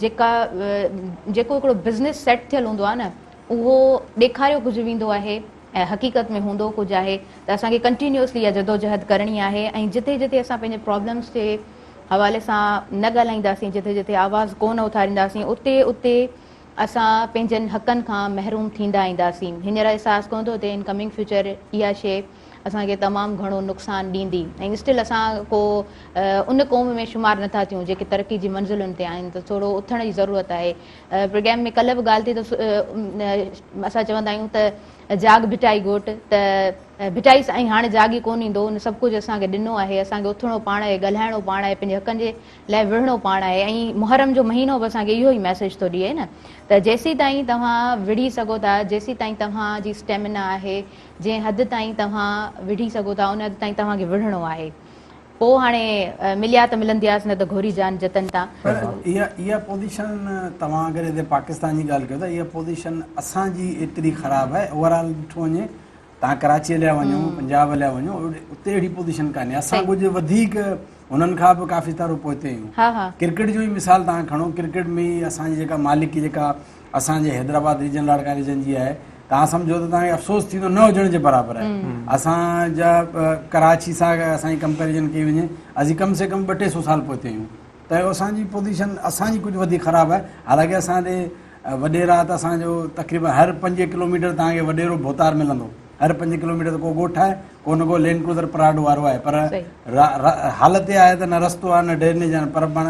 جيڪا جيڪو هڪڙو بزنس سيٽ ٿيل هوندو آهي نه اهو ڏيکاريو ڪجهه ويندو آهي ۽ حقيقت ۾ هوندو ڪجهه آهي ته اسان کي ڪنٽينيوسلي اها جدوجهد ڪرڻي آهي ۽ جتي جتي اسان پنهنجي پرابلمس جي حوالي سان نه ڳالهائينداسين جتي جتي آواز ڪونه اٿارينداسين اتي اتي اسان پنهنجن حقن کان محروم ٿيندا اينداسين. هينئر احساس ڪونه ٿو ٿئي ان ڪمنگ فيوچر اها شيء اسان کي تمام گهڻو نقصان ڏيندي ۽ اسٽل اسان ڪو ان قوم ۾ شمار نٿا ٿيون جيڪي ترقي جي منزلن تي آهن ته ٿورو اٿڻ جي ضرورت آهي. پروگرام ۾ ڪلهه به ڳالهه ٿي ته اسان چوندا آهيون ته جاڳ ڀٽائي گهوٽ ته ڀٽائي سائين هاڻي جاڳي ڪونه ايندو ان سڀ ڪجهه اسان کي ڏنو آهي اسان کي اٿڻو پاڻ آهي ڳالهائڻو پاڻ آهي پنهنجي حقن جي لاء وڙهڻو پاڻ آهي ۽ محرم جو مهينو به اسان کي اهو ئي ميسيج ٿو ڏئي نه ته جيسيتائين توهان وڙهي سگهو ٿا جيسيتائين توهان جي اسٽيمنا آهي جنهن حد تائين توهان وڙهي سگهو ٿا ان حد تائين توهان کي وڙهڻو آهي پوء هاڻي مليا ته ملندياس نه ته گهوري جان جتن تان. پر اها اها پوزيشن توهان اگر هتي پاڪستان جي ڳالهه ڪيو ٿا اها پوزيشن اسان جي ايتري خراب آهي اوور آل ڏٺو وڃي توهان ڪراچي هليا وڃو پنجاب هليا وڃو اتي اهڙي پوزيشن ڪانهي اسان ڪجهه وڌيڪ هنن کان به ڪافي سارو پوئتي آهيون ڪرڪيٽ جو ئي مثال توهان کڻو ڪرڪيٽ ۾ اسان جي جيڪا مالڪي جيڪا اسان جي حيدرآباد ريجن لاڙڪاڻي ريجن جي آهي توهان سمجهو ته توهان کي افسوس ٿيندو نه هجڻ جي برابر آهي اسان جا ڪراچي سان اسان جي ڪمپيريزن ڪئي وڃي اسين ڪم سي ڪم ٻه ٽي سو سال پوئتي آهيون ته اسان جي پوزيشن اسان جي ڪجهه وڌيڪ خراب آهي حالانڪه اسان ڏي وڏيرا ته اسان جو تقريبن هر 5 ڪلوميٽر توهان کي وڏيرو ڀوتار ملندو هر 5 ڪلوميٽر ته ڪو ڳوٺ آهي ڪو نه ڪو لينڊ ڪروزر پراڊو وارو آهي پر حالت اها آهي ته نه رستو آهي نه ڊرينيج آهي پر پاڻ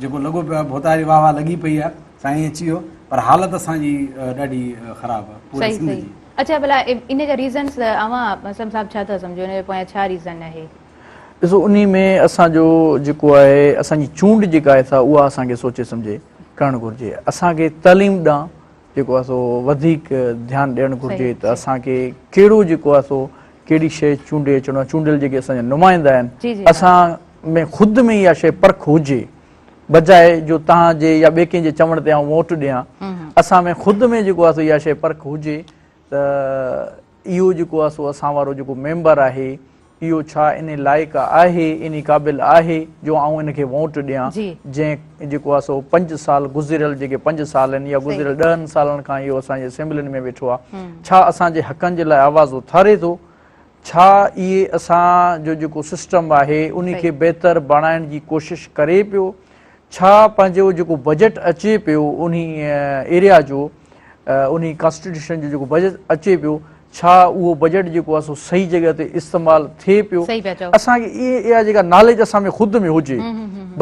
جيڪو لڳو پيو آهي ڀوتاري واهه واهه لڳي پئي آهي سائين اچي ويو پر حالت اسان جي ڏاڍي خراب آهي پوري سنڌ جي. اڇا ڀلا ان جا ريزنس اوهان اسلم صاحب ڇا ٿا سمجهو ان جي پويان ڇا ريزن آهي؟ ڏسو انهي ۾ اسان جو جيڪو آهي اسان جي چونڊ جيڪا آهي سا اها اسان کي سوچي سمجهي ڪرڻ گهرجي اسان کي تعليم ڏانهن جيڪو آهي سو وڌيڪ ڌيان ڏيڻ گهرجي ته اسان کي ڪهڙو جيڪو آهي سو ڪهڙي شيء چونڊي اچڻو آهي چونڊيل جيڪي اسان جا نمائندا آهن اسان ۾ خود ۾ اها شيء پرک هجي بجاء جو توهان جي يا ٻئي ڪنهن جي چوڻ تي آئون ووٽ ڏيان اسان ۾ خود ۾ جيڪو آهي سو اها شيء پرک هجي ته اهو جيڪو آهي سو اسان وارو جيڪو ميمبر آهي اهو ڇا انهي لائق آهي، انهي قابل آهي جو آئون ان کي ووٽ ڏيان، جنهن جيڪو آهي سو پنج سال گذريل جيڪي پنج سال آهن يا گذريل ڏهن سالن کان اهو اسان جي اسيمبلين ۾ ويٺو آهي، ڇا اسان جي حقن جي لاء آواز اٿاري ٿو؟ ڇا اهي اسان جو جيڪو سسٽم آهي انهي کي بهتر بڻائڻ جي ڪوشش ڪري پيو؟ ڇا پنهنجو جيڪو بجيٽ اچي پيو انهي ايريا جو انهي ڪانسٽيٽيوشن جو جيڪو بجيٽ اچي پيو ڇا اهو بجيٽ جيڪو آهي سو صحيح جڳهه تي استعمال ٿئي پيو؟ اسان کي اها جيڪا ناليج اسان ۾ خود ۾ هجي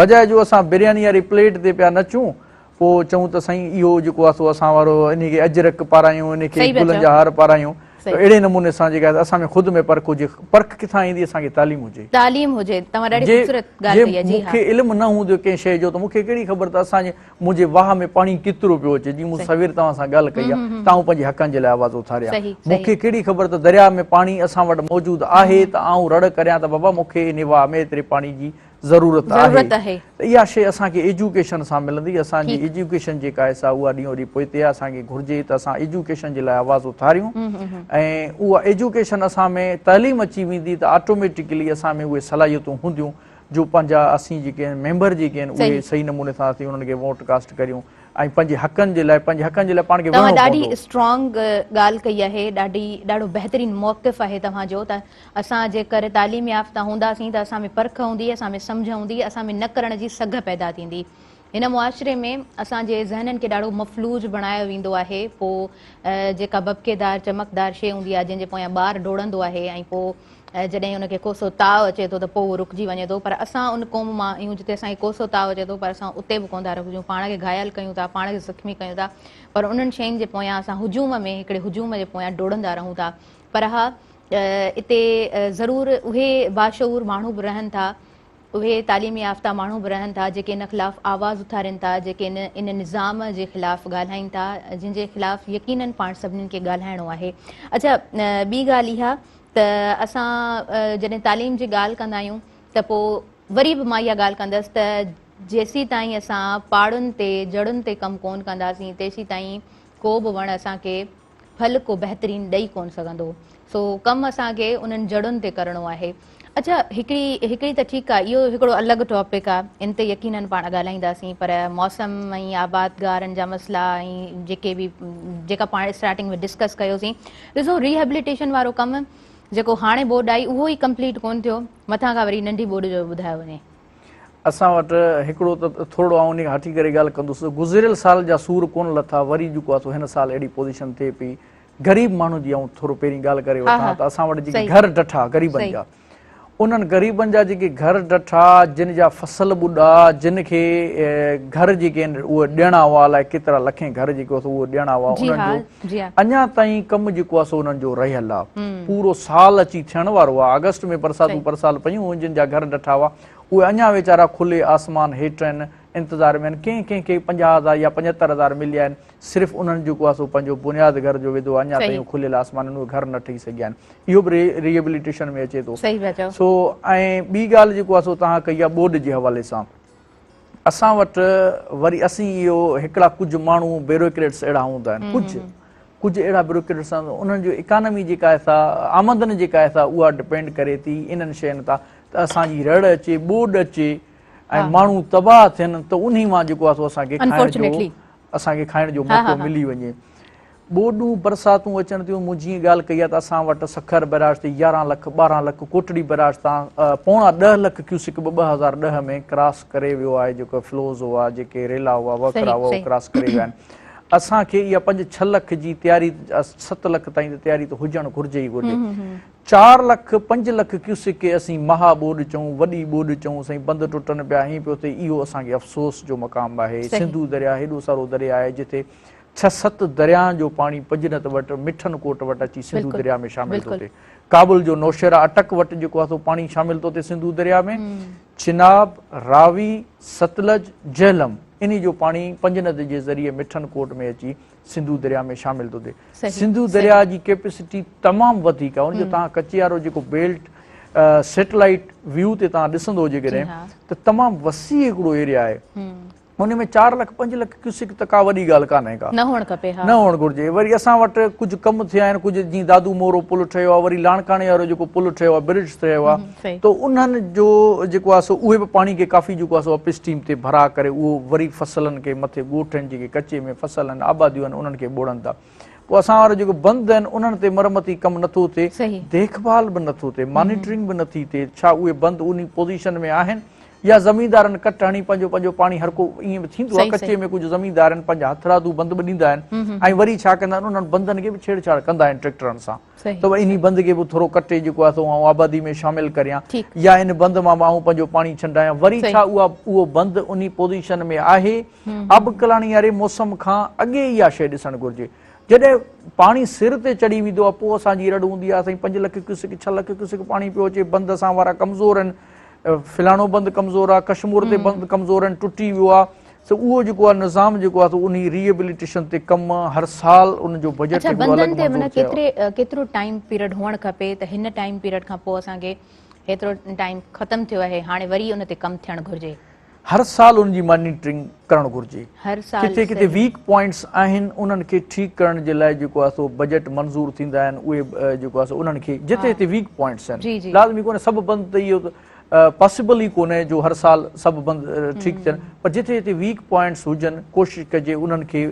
بجاء جو اسان برياني واري پليٽ تي پيا نچون پوء چئون ته سائين اهو جيڪو آهي سو اسان وارو انهي کي اجرڪ پارايون انهي کي گلن جا هار پارايون ته اهڙي نموني سان جيڪا اسان ۾ خود ۾ پرک هجي پرک ڪٿان ايندي اسان کي تعليم هجي تعليم هجي توهان ڏاڍي خوبصورت ڳالهه ڪئي آهي جي مون کي علم نه هوندو ڪنهن شيء جو ته مون کي ڪهڙي خبر ته اسان جي منهنجي واهه ۾ پاڻي ڪيترو پيو اچي جي مون سوير توهان سان ڳالهه ڪئي آهي ته آئون پنهنجي حقن جي لاء آواز اٿاريان مون کي ڪهڙي خبر ته درياء ۾ پاڻي اسان وٽ موجود آهي ته آئون رڙ ڪريان ته بابا مون کي انهي واهه ۾ ايتري پاڻي جي ضرورت آهي ته اها شيء اسان کي ايجوڪيشن سان ملندي اسان جي ايجوڪيشن جيڪا آهي سا اها ڏينهون ڏينهن پوئتي آهي اسان کي گهرجي ته اسان ايجوڪيشن جي لاء آواز اٿاريون ۽ اها ايجوڪيشن اسان ۾ تعليم اچي ويندي ته آٽوميٽڪلي اسان ۾ اهي صلاحيتون هونديون جو پنهنجا اسين جيڪي آهن ميمبر جيڪي آهن اهي صحيح نموني سان اسين انهن کي ووٽ ڪاسٽ ڪريون ۽ پنهنجي حقن جي لاء پنهنجي حقن جي لاء پاڻ کي توهان وڙهڻو ڏاڍي پوندو. اسٽرانگ ڳالهه ڪئي آهي ڏاڍي ڏاڍو بهترين موقف آهي توهان جو ته اسان جيڪر تعليم يافته هونداسين ته اسان ۾ پرک هوندي، اسان ۾ سمجهه هوندي، اسان ۾ نه ڪرڻ جي سگهه پيدا ٿيندي. هن معاشري ۾ اسان جي ذهنن کي ڏاڍو مفلوج بڻايو ويندو آهي، پوء جيڪا ڀڀڪيدار چمڪدار شيء هوندي آهي جنهن جي پويان ٻار ڊوڙندو آهي ۽ پوء جڏهن ان کي ڪوسو تاء اچي ٿو ته پوء اهو رڪجي وڃي ٿو پر اسان ان قوم مان آهيون جتي اسان کي ڪوسو تاء اچي ٿو پر اسان اتي به ڪونه ٿا رڪجون، پاڻ کي گهايل ڪيون ٿا، پاڻ کي زخمي ڪيون ٿا پر انهن شين جي پويان اسان هجوم ۾ هڪڙي هجوم جي پويان ڊوڙندا رهون ٿا پر ها اتي ضرور اهي باشعور ماڻهو به رهن ٿا، اهي تعليم يافته ماڻهو به رهن ٿا جيڪي ان خلاف آواز اٿارين ٿا، جيڪي ان ان نظام جي خلاف ڳالهائين ٿا، جن جي خلاف يقينن پاڻ سڀني کي ڳالهائڻو آهي. اڇا ٻي ڳالهه اها ته اسان جڏهن تعليم جي ڳالهه ڪندا آهيون ته پوء وري به مان اها ڳالهه ڪندس ته جيسيتائين اسان پاڙن تي جڙن تي ڪم ڪونه ڪنداسين تيسيتائين ڪو به وڻ اسان کي ڦل ڪو بهترين ڏئي ڪونه سگهندو سو ڪم اسان کي انهن جڙن تي ڪرڻو آهي. اڇا هڪڙي هڪڙي ته ٺيڪ آ اهو هڪڙو الڳ ٽاپڪ آ ان تي يقينن پاڻ ڳالهائينداسين پر موسم ۽ آبادگارن جا مسئلا ۽ جيڪي به جيڪا پاڻ اسٽارٽنگ ۾ ڊسڪس ڪيوسين ڏسو ريهيبليٽيشن وارو ڪم جيڪو هاڻي ٻوڏ آئي اهو ئي ڪمپليٽ ڪونه ٿيو مٿان کان وري ننڍي ٻوڏ جو ٻڌايو وڃي. اسان وٽ هڪڙو ته ٿورڙو آئون انهي کان هٽي ڪري ڳالهه ڪندس گذريل سال جا سور ڪونه لٿا وري جيڪو آهي سو هن سال اهڙي پوزيشن ٿئي پئي غريب ماڻهو جي آئون ٿورو پهرين ڳالهه ڪري وٺان ته اسان وٽ جيڪي گهر ڊٺا غريبن جا انهن غريبن جا جيڪي گهر ڊٺا جن جا فصل ٻڏا جن کي گهر جيڪي آهن اهي ڏيڻا هئا الائي ڪيترا لکين گهر جيڪو سو اهو ڏيڻا هئا انهن جو اڃا تائين ڪم جيڪو آهي سو انهن جو رهيل آهي پورو سال اچي ٿيڻ وارو آهي آگسٽ ۾ برساتون پرسال پيون هيون جن جا گهر ڊٺا هئا اهي اڃا ويچارا کلي آسمان هيٺ آهن انتظار ۾ آهن ڪنهن ڪنهن کي 50 هزار يا 75 هزار مليا آهن صرف انهن جيڪو آهي سو پنهنجو بنياد گهر جو وڌو آهي اڃا تائين کليل آسمان آهن اهي گهر نه ٺهي سگهيا آهن اهو به ريهيبليٽيشن ۾ اچي ٿو سو ۽ ٻي ڳالهه جيڪو آهي سو توهان ڪئي آهي ٻوڏ جي حوالي سان اسان وٽ وري اسين اهو هڪڙا ڪجهه ماڻهو بيروڪريٽس اهڙا هوندا آهن ڪجهه ڪجهه اهڙا بيروڪريٽس آهن انهن جو اڪانومي جيڪا آهي سا آمدن جيڪا آهي سا اها ڊپينڊ ڪري ٿي انهن شين تان ته اسان جي رڙ اچي ٻوڏ اچي ۽ ماڻهو تباهه ٿين ته انهي مان جيڪو آهي سو اسان کي کائڻ جو اسان کي کائڻ جو موقعو ملي وڃي. ٻوڏون برساتون اچن ٿيون مون جيئن ڳالهه ڪئي آهي ته اسان وٽ سکر بئراج تي 11 لک 12 لک ڪوٽڙي بئراج تان پوڻا 10 لک ڪيوسڪ به 2010 ۾ ڪراس ڪري ويو آهي جيڪو فلوز هئا جيڪي ريلا هئا وهڪرا هئا اهي ڪراس ڪري ويا آهن اسان کي اها 5 6 لک جي تياري 7 لک تائين ته تياري ته هجڻ گهرجي ئي گهرجي 4 لک 5 لک ڪيوسڪ کي اسين مها ٻوڏ چئون وڏي ٻوڏ چئون سائين بند ٽٽن پيا هين پيو ٿئي اهو اسان کي افسوس جو مقام آهي سنڌو درياء هيڏو سارو درياء آهي جتي ڇهه ست درياهن جو پاڻي پنجنت وٽ مٺن ڪوٽ وٽ اچي سنڌو درياء ۾ شامل ٿو ٿئي. ڪابل جو نوشهره اٽڪ وٽ جيڪو آهي سو پاڻي شامل ٿو ٿئي سنڌو درياء ۾. چناب، راوي، ستلج، جهلم انهي جو پاڻي پنجند جي ذريعي مٺن ڪوٽ ۾ اچي سنڌو درياء ۾ شامل ٿو ٿئي. سنڌو درياء جي ڪيپسٽي تمام وڌيڪ آهي ان جو توهان ڪچي وارو جيڪو بيلٽ سيٽلائيٽ ويو تي توهان ڏسندو جيڪڏهن ته تمام وسيع هڪڙو ايريا آهي. ان ۾ 4 لک 5 لک ڪيوسڪ ته ڪا وڏي ڳالهه ڪانهي ڪا. نه هئڻ کپي ها. نه هئڻ گهرجي. وري اسان وٽ ڪجهه ڪم ٿيا آهن ڪجهه جيئن دادو مورو پل ٺهيو آهي وري لاڙڪاڻي وارو جيڪو پل ٺهيو آهي برج ٺهيو آهي ته انهن جو جيڪو آهي سو اهي به پاڻي کي ڪافي جيڪو آهي سو اپ اسٽريم تي ڀرا ڪري اهو وري فصلن کي مٿي ڳوٺ آهن جيڪي ڪچي ۾ فصل آهن آباديون آهن انهن کي ٻوڙن ٿا. پوء اسان وارو جيڪو بند آهن انهن تي مرمتي ڪم نٿو ٿئي ديک ڀال به نٿو ٿئي مانيٽرنگ به نٿي ٿئي ڇا اهي بند انهي پوزيشن ۾ آهن يا زميندارن ڪٽ هڻي پنهنجو پنهنجو پاڻي هر ڪو ائين به ٿيندو آهي ڪچي ۾ ڪجهه زميندار آهن پنهنجا هٿرادو بند به ڏيندا آهن ۽ وري ڇا ڪندا آهن انهن بندن کي به ڇيڙ ڇاڙ ڪندا آهن ٽريڪٽرن سان ته انهي بند کي به ٿورو ڪٽي جيڪو آهي سو آئون آبادي ۾ شامل ڪريان يا ان بند مان به آئون پنهنجو پاڻي ڇنڊايان وري ڇا اها اهو بند انهي پوزيشن ۾ آهي آبڪلاڻي واري موسم کان اڳي اها شيء ڏسڻ گهرجي. جڏهن پاڻي سر تي چڙهي ويندو آهي پوء اسان جي رڙ هوندي آهي سائين 5 لک ڪيوسڪ 6 لک ڪيوسڪ پاڻي پيو اچي بند اسان وارا ڪمزور آهن فلاڻو بند ڪمزور آهي ڪشمور تي بند ڪمزور آهن ٽٽي ويو آهي سو اهو جيڪو آهي نظام جيڪو آهي سو انهي ريهيبليٽيشن تي ڪم هر سال ان جو بجيٽ اڇا بندن تي معنيٰ ڪيتري ڪيترو ٽائيم پيريڊ هئڻ کپي ته هن ٽائيم پيريڊ کان پوء اسان کي هيترو ٽائيم ختم ٿيو آهي هاڻي وري ان تي ڪم ٿيڻ گهرجي. هر سال ان جي مانيٽرنگ ڪرڻ گهرجي. هر سال ڪٿي ڪٿي ويڪ پوائنٽس آهن انهن کي ٺيڪ ڪرڻ جي لاء جيڪو آهي سو بجيٽ منظور ٿيندا آهن اهي جيڪو آهي سو انهن کي جتي جتي ويڪ پوائنٽس آهن لازمي ڪونهي سڀ بند ته اهو پاسيبل ئي ڪونهي جو هر سال سڀ بند ٺيڪ ٿين پر جتي جتي ويڪ پوائنٽس هجن ڪوشش ڪجي انهن کي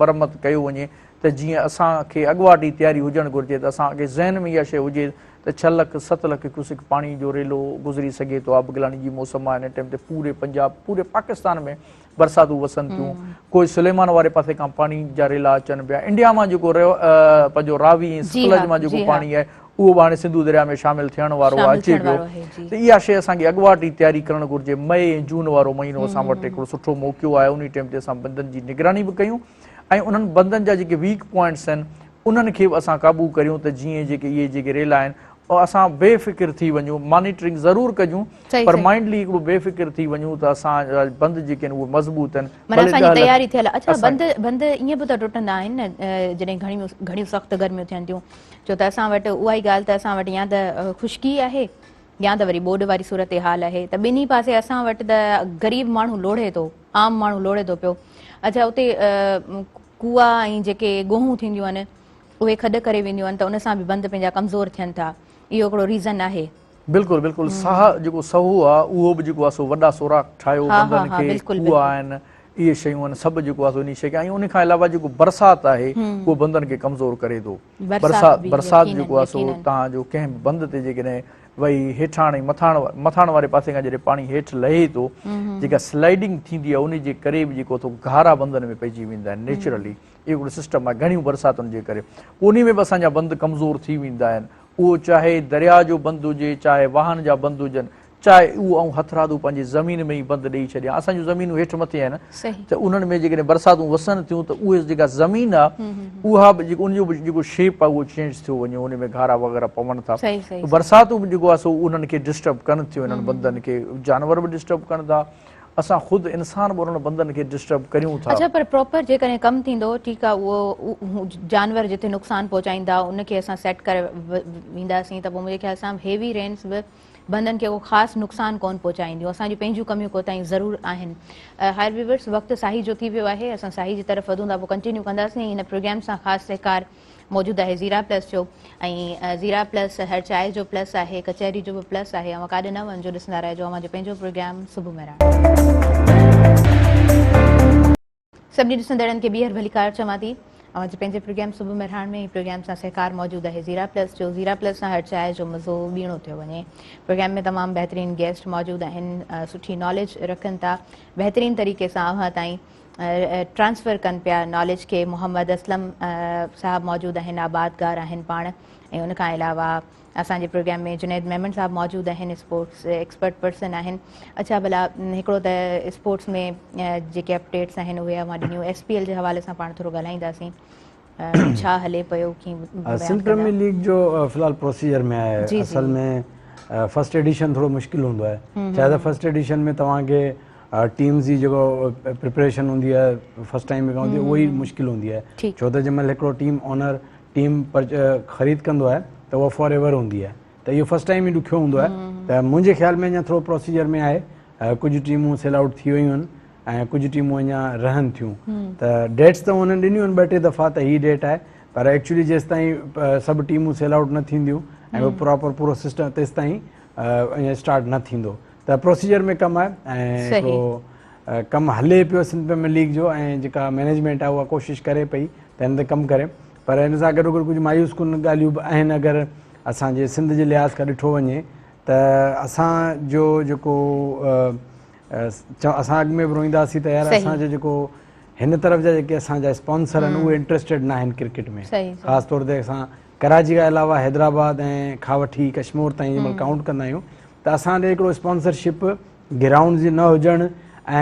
مرمت ڪيو وڃي ته جيئن اسان کي اڳواٽ ئي تياري هجڻ گهرجي ته اسان کي ذهن ۾ اها شيء هجي ته ڇهه لک ست لک ڪيوسڪ پاڻي جو ريلو گذري سگهي ٿو آبگلاڻي جي موسم آهي هن ٽائيم تي پوري پنجاب پوري پاڪستان ۾ برساتون وسن ٿيون ڪوئي سليمان واري پاسي کان پاڻي جا ريلا اچن پيا انڊيا مان جيڪو پنهنجو راوي ۽ ستلج مان جيڪو پاڻي آهي اهو به هاڻي سنڌو درياء ۾ شامل ٿيڻ وارو آهي اچي پيو ته اها شيء اسان کي اڳواٽ ئي تياري ڪرڻ گهرجي مئي ۽ جون وارو مهينو اسان وٽ هڪڙو سٺو موقعو آهي انهي ٽائيم تي اسان بندن جي نگراني به ڪيون ۽ انهن بندن جا جيڪي ويڪ پوائنٽس آهن انهن کي به اسان قابو ڪريون ته جيئن جيڪي اهي جيڪي ريلا آهن اسان بي فڪر ٿي وڃون مانيٽرنگ ضرور ڪجون پر مائنڊلي هڪڙو بي فڪر ٿي وڃون ته اسان جا بند جيڪي آهن اهي مضبوط آهن معنيٰ اسان جي تياري ٿيل اڇا بند بند ائين به ته ٽٽندا آهن نه جڏهن گهڻيون گهڻيون سخت گرميون ٿين ٿيون ڇو ته اسان وٽ اها ئي ڳالهه ته اسان وٽ يا ته خشڪي آهي يا ته وري ٻوڏ واري صورتحال آهي ته ٻنهي پاسي اسان وٽ ته غريب ماڻهو لوڙهي ٿو عام ماڻهو لوڙهي ٿو پيو اڇا اتي ڪوئا ۽ جيڪي ڳوهون ٿينديون آهن اهي کڏ ڪري وينديون آهن ته ان سان به بند پنهنجا ڪمزور ٿين ٿا اهو هڪڙو ريزن آهي. بلڪل بلڪل ساهه جيڪو سهو آ اهو به جيڪو آ سو وڏا سوراخ ٺاهيو بندن کي ڪوئا آهن اهي شيون آهن سڀ جيڪو آ سو انهي شي کي ۽ ان کان علاوه جيڪو برسات آهي اهو بندن کي ڪمزور ڪري ٿو برسات برسات جيڪو آ سو توهان جو ڪنهن به بند تي جيڪڏهن وئي هيٺاڻ ۽ مٿاڻ مٿاڻ واري پاسي کان جڏهن پاڻي هيٺ لهي ٿو جيڪا سلائيڊنگ ٿيندي آهي ان جي ڪري به جيڪو ٿو گهارا بندن ۾ پئجي ويندا آهن نيچرلي اهو هڪڙو سسٽم آهي گهڻيون برساتن جي ڪري پوء انهي ۾ به اسان جا بند ڪمزور ٿي ويندا آهن اهو چاهي درياء جو بند هجي چاهي واهن جا بند هجن چاهي اهو آئون هٿرادو پنهنجي زمين ۾ ئي بند ڏيئي ڇڏيان، اسان جون زمينون هيٺ مٿي آهن ته انهن ۾ جيڪڏهن برساتون وسن ٿيون ته اهي جيڪا زمين آهي اها به جيڪو ان جو به جيڪو شيپ آهي اهو چينج ٿيو وڃي ان ۾ گهارا وغيره پون ٿا ته برساتون به جيڪو آهي سو انهن کي ڊسٽرب ڪن ٿيون انهن بندن کي جانور به ڊسٽرب ڪن ٿا اسان خود انسان به انهن بندن کي ڊسٽرب ڪريون ٿا. اڇا پر پراپر جيڪڏهن ڪم ٿيندو ٺيڪ آهي اهو جانور جتي نقصان پهچائيندا ان کي اسان سيٽ ڪري وينداسين ته پوء منهنجي خيال سان هيوي رينس به بندن کي ڪو خاص نقصان ڪونه پهچائينديون. اسان جون پنهنجون ڪميون ڪوتاهيون ضرور آهن. هائر ويورس وقت ساهي جو ٿي ويو آهي اسان ساهي جي طرف وڌون ٿا پوء ڪنٽينيو ڪنداسين ۽ هن پروگرام سان خاص سهڪار موجود آهي زيرا پلس جو ۽ زيرا پلس هر چاء جو پلس آهي ڪچهري جو به پلس آهي اوهان ڪاڏي نه وڃجو ڏسندا رهجو اوهان جو پنهنجو پروگرام صبح مهراڻ. سڀني ڏسندڙن کي ٻيهر ڀليڪار چوان ٿي اوهان جي پنهنجي پروگرام صبح مهراڻ ۾ هي پروگرام سان سهڪار موجود آهي زيرا پلس جو زيرا پلس سان هر چاء جو مزو ٻيڻو ٿيو وڃي پروگرام ۾ تمام بهترين گيسٽ موجود آهن سٺي ناليج رکن ٿا بهترين طريقي سان اوهان تائين ٽرانسفر ڪن پيا ناليج کي محمد اسلم صاحب موجود آهن آبادگار آهن پاڻ ۽ ان کان علاوه اسان جي پروگرام ۾ جنيد ميمڻ صاحب موجود آهن اسپورٽس ايڪسپرٽ پرسن آهن اڇا ڀلا هڪڙو ته اسپورٽس ۾ جيڪي اپڊيٽس آهن اهي اوهان ڏنيون ايس پي ايل جي حوالي سان پاڻ ٿورو ڳالهائينداسين ڇا هلي پيو ڪي سنڌ پريميئر ليگ جو في الحال پروسيجر ۾ آهي اصل ۾ فرسٽ ايڊيشن ٿورو مشڪل هوندو آهي ڇا ته فرسٽ ايڊيشن ۾ توهان کي ٽيمز جي جيڪو پريپريشن هوندي آهي فرسٽ ٽائيم جيڪا هوندي آهي اهو ئي مشڪل هوندي آهي ڇو ته جنهن مهل هڪڙو ٽيم اونر ٽيم خريد ڪندو آهي ته اها فار ايور هوندي آهي ته اهو فرسٽ ٽائيم ئي ڏکيو هوندو آهي ته منهنجي خيال ۾ اڃا ٿورو پروسيجر ۾ آهي ڪجهه ٽيمون سيل آئوٽ ٿي ويون آهن ۽ ڪجهه ٽيمون اڃا رهن ٿيون ته ڊيٽس ته انهن ڏنيون آهن ٻه ٽي دفعا ته هي ڊيٽ آهي پر ايڪچولي جيستائين سڀ ٽيمون سيل آئوٽ نه ٿينديون ۽ پراپر پورو سسٽم تيستائين اڃا اسٽارٽ نه ٿيندو ته پروسيجر ۾ ڪم آهي ۽ هڪڙو ڪم هلي پيو سنڌ پريميئر ليگ جو ۽ جيڪا مئنيجمينٽ آهي اها ڪوشش ڪري پئي ته هن تي ڪم ڪري پر ان سان گڏوگڏ ڪجهه مايوس ڪن ڳالهيون به آهن اگر اسان جي سنڌ جي لحاظ کان ڏٺو وڃي ته اسان جو جيڪو اسان اڳ ۾ به روئينداسين ته يار اسان جو جيڪو هن طرف جا جيڪي اسان جا اسپانسر آهن اهي انٽرسٽيڊ نه آهن ڪرڪيٽ ۾ خاص طور تي اسان ڪراچي کان علاوه حيدرآباد ۽ کان وٺي ڪشمور تائين جنهن مهل ڪائونٽ ڪندا آهيون ته اسان ڏي هڪڙو اسپانسرشپ گرائونڊ جي نه هجڻ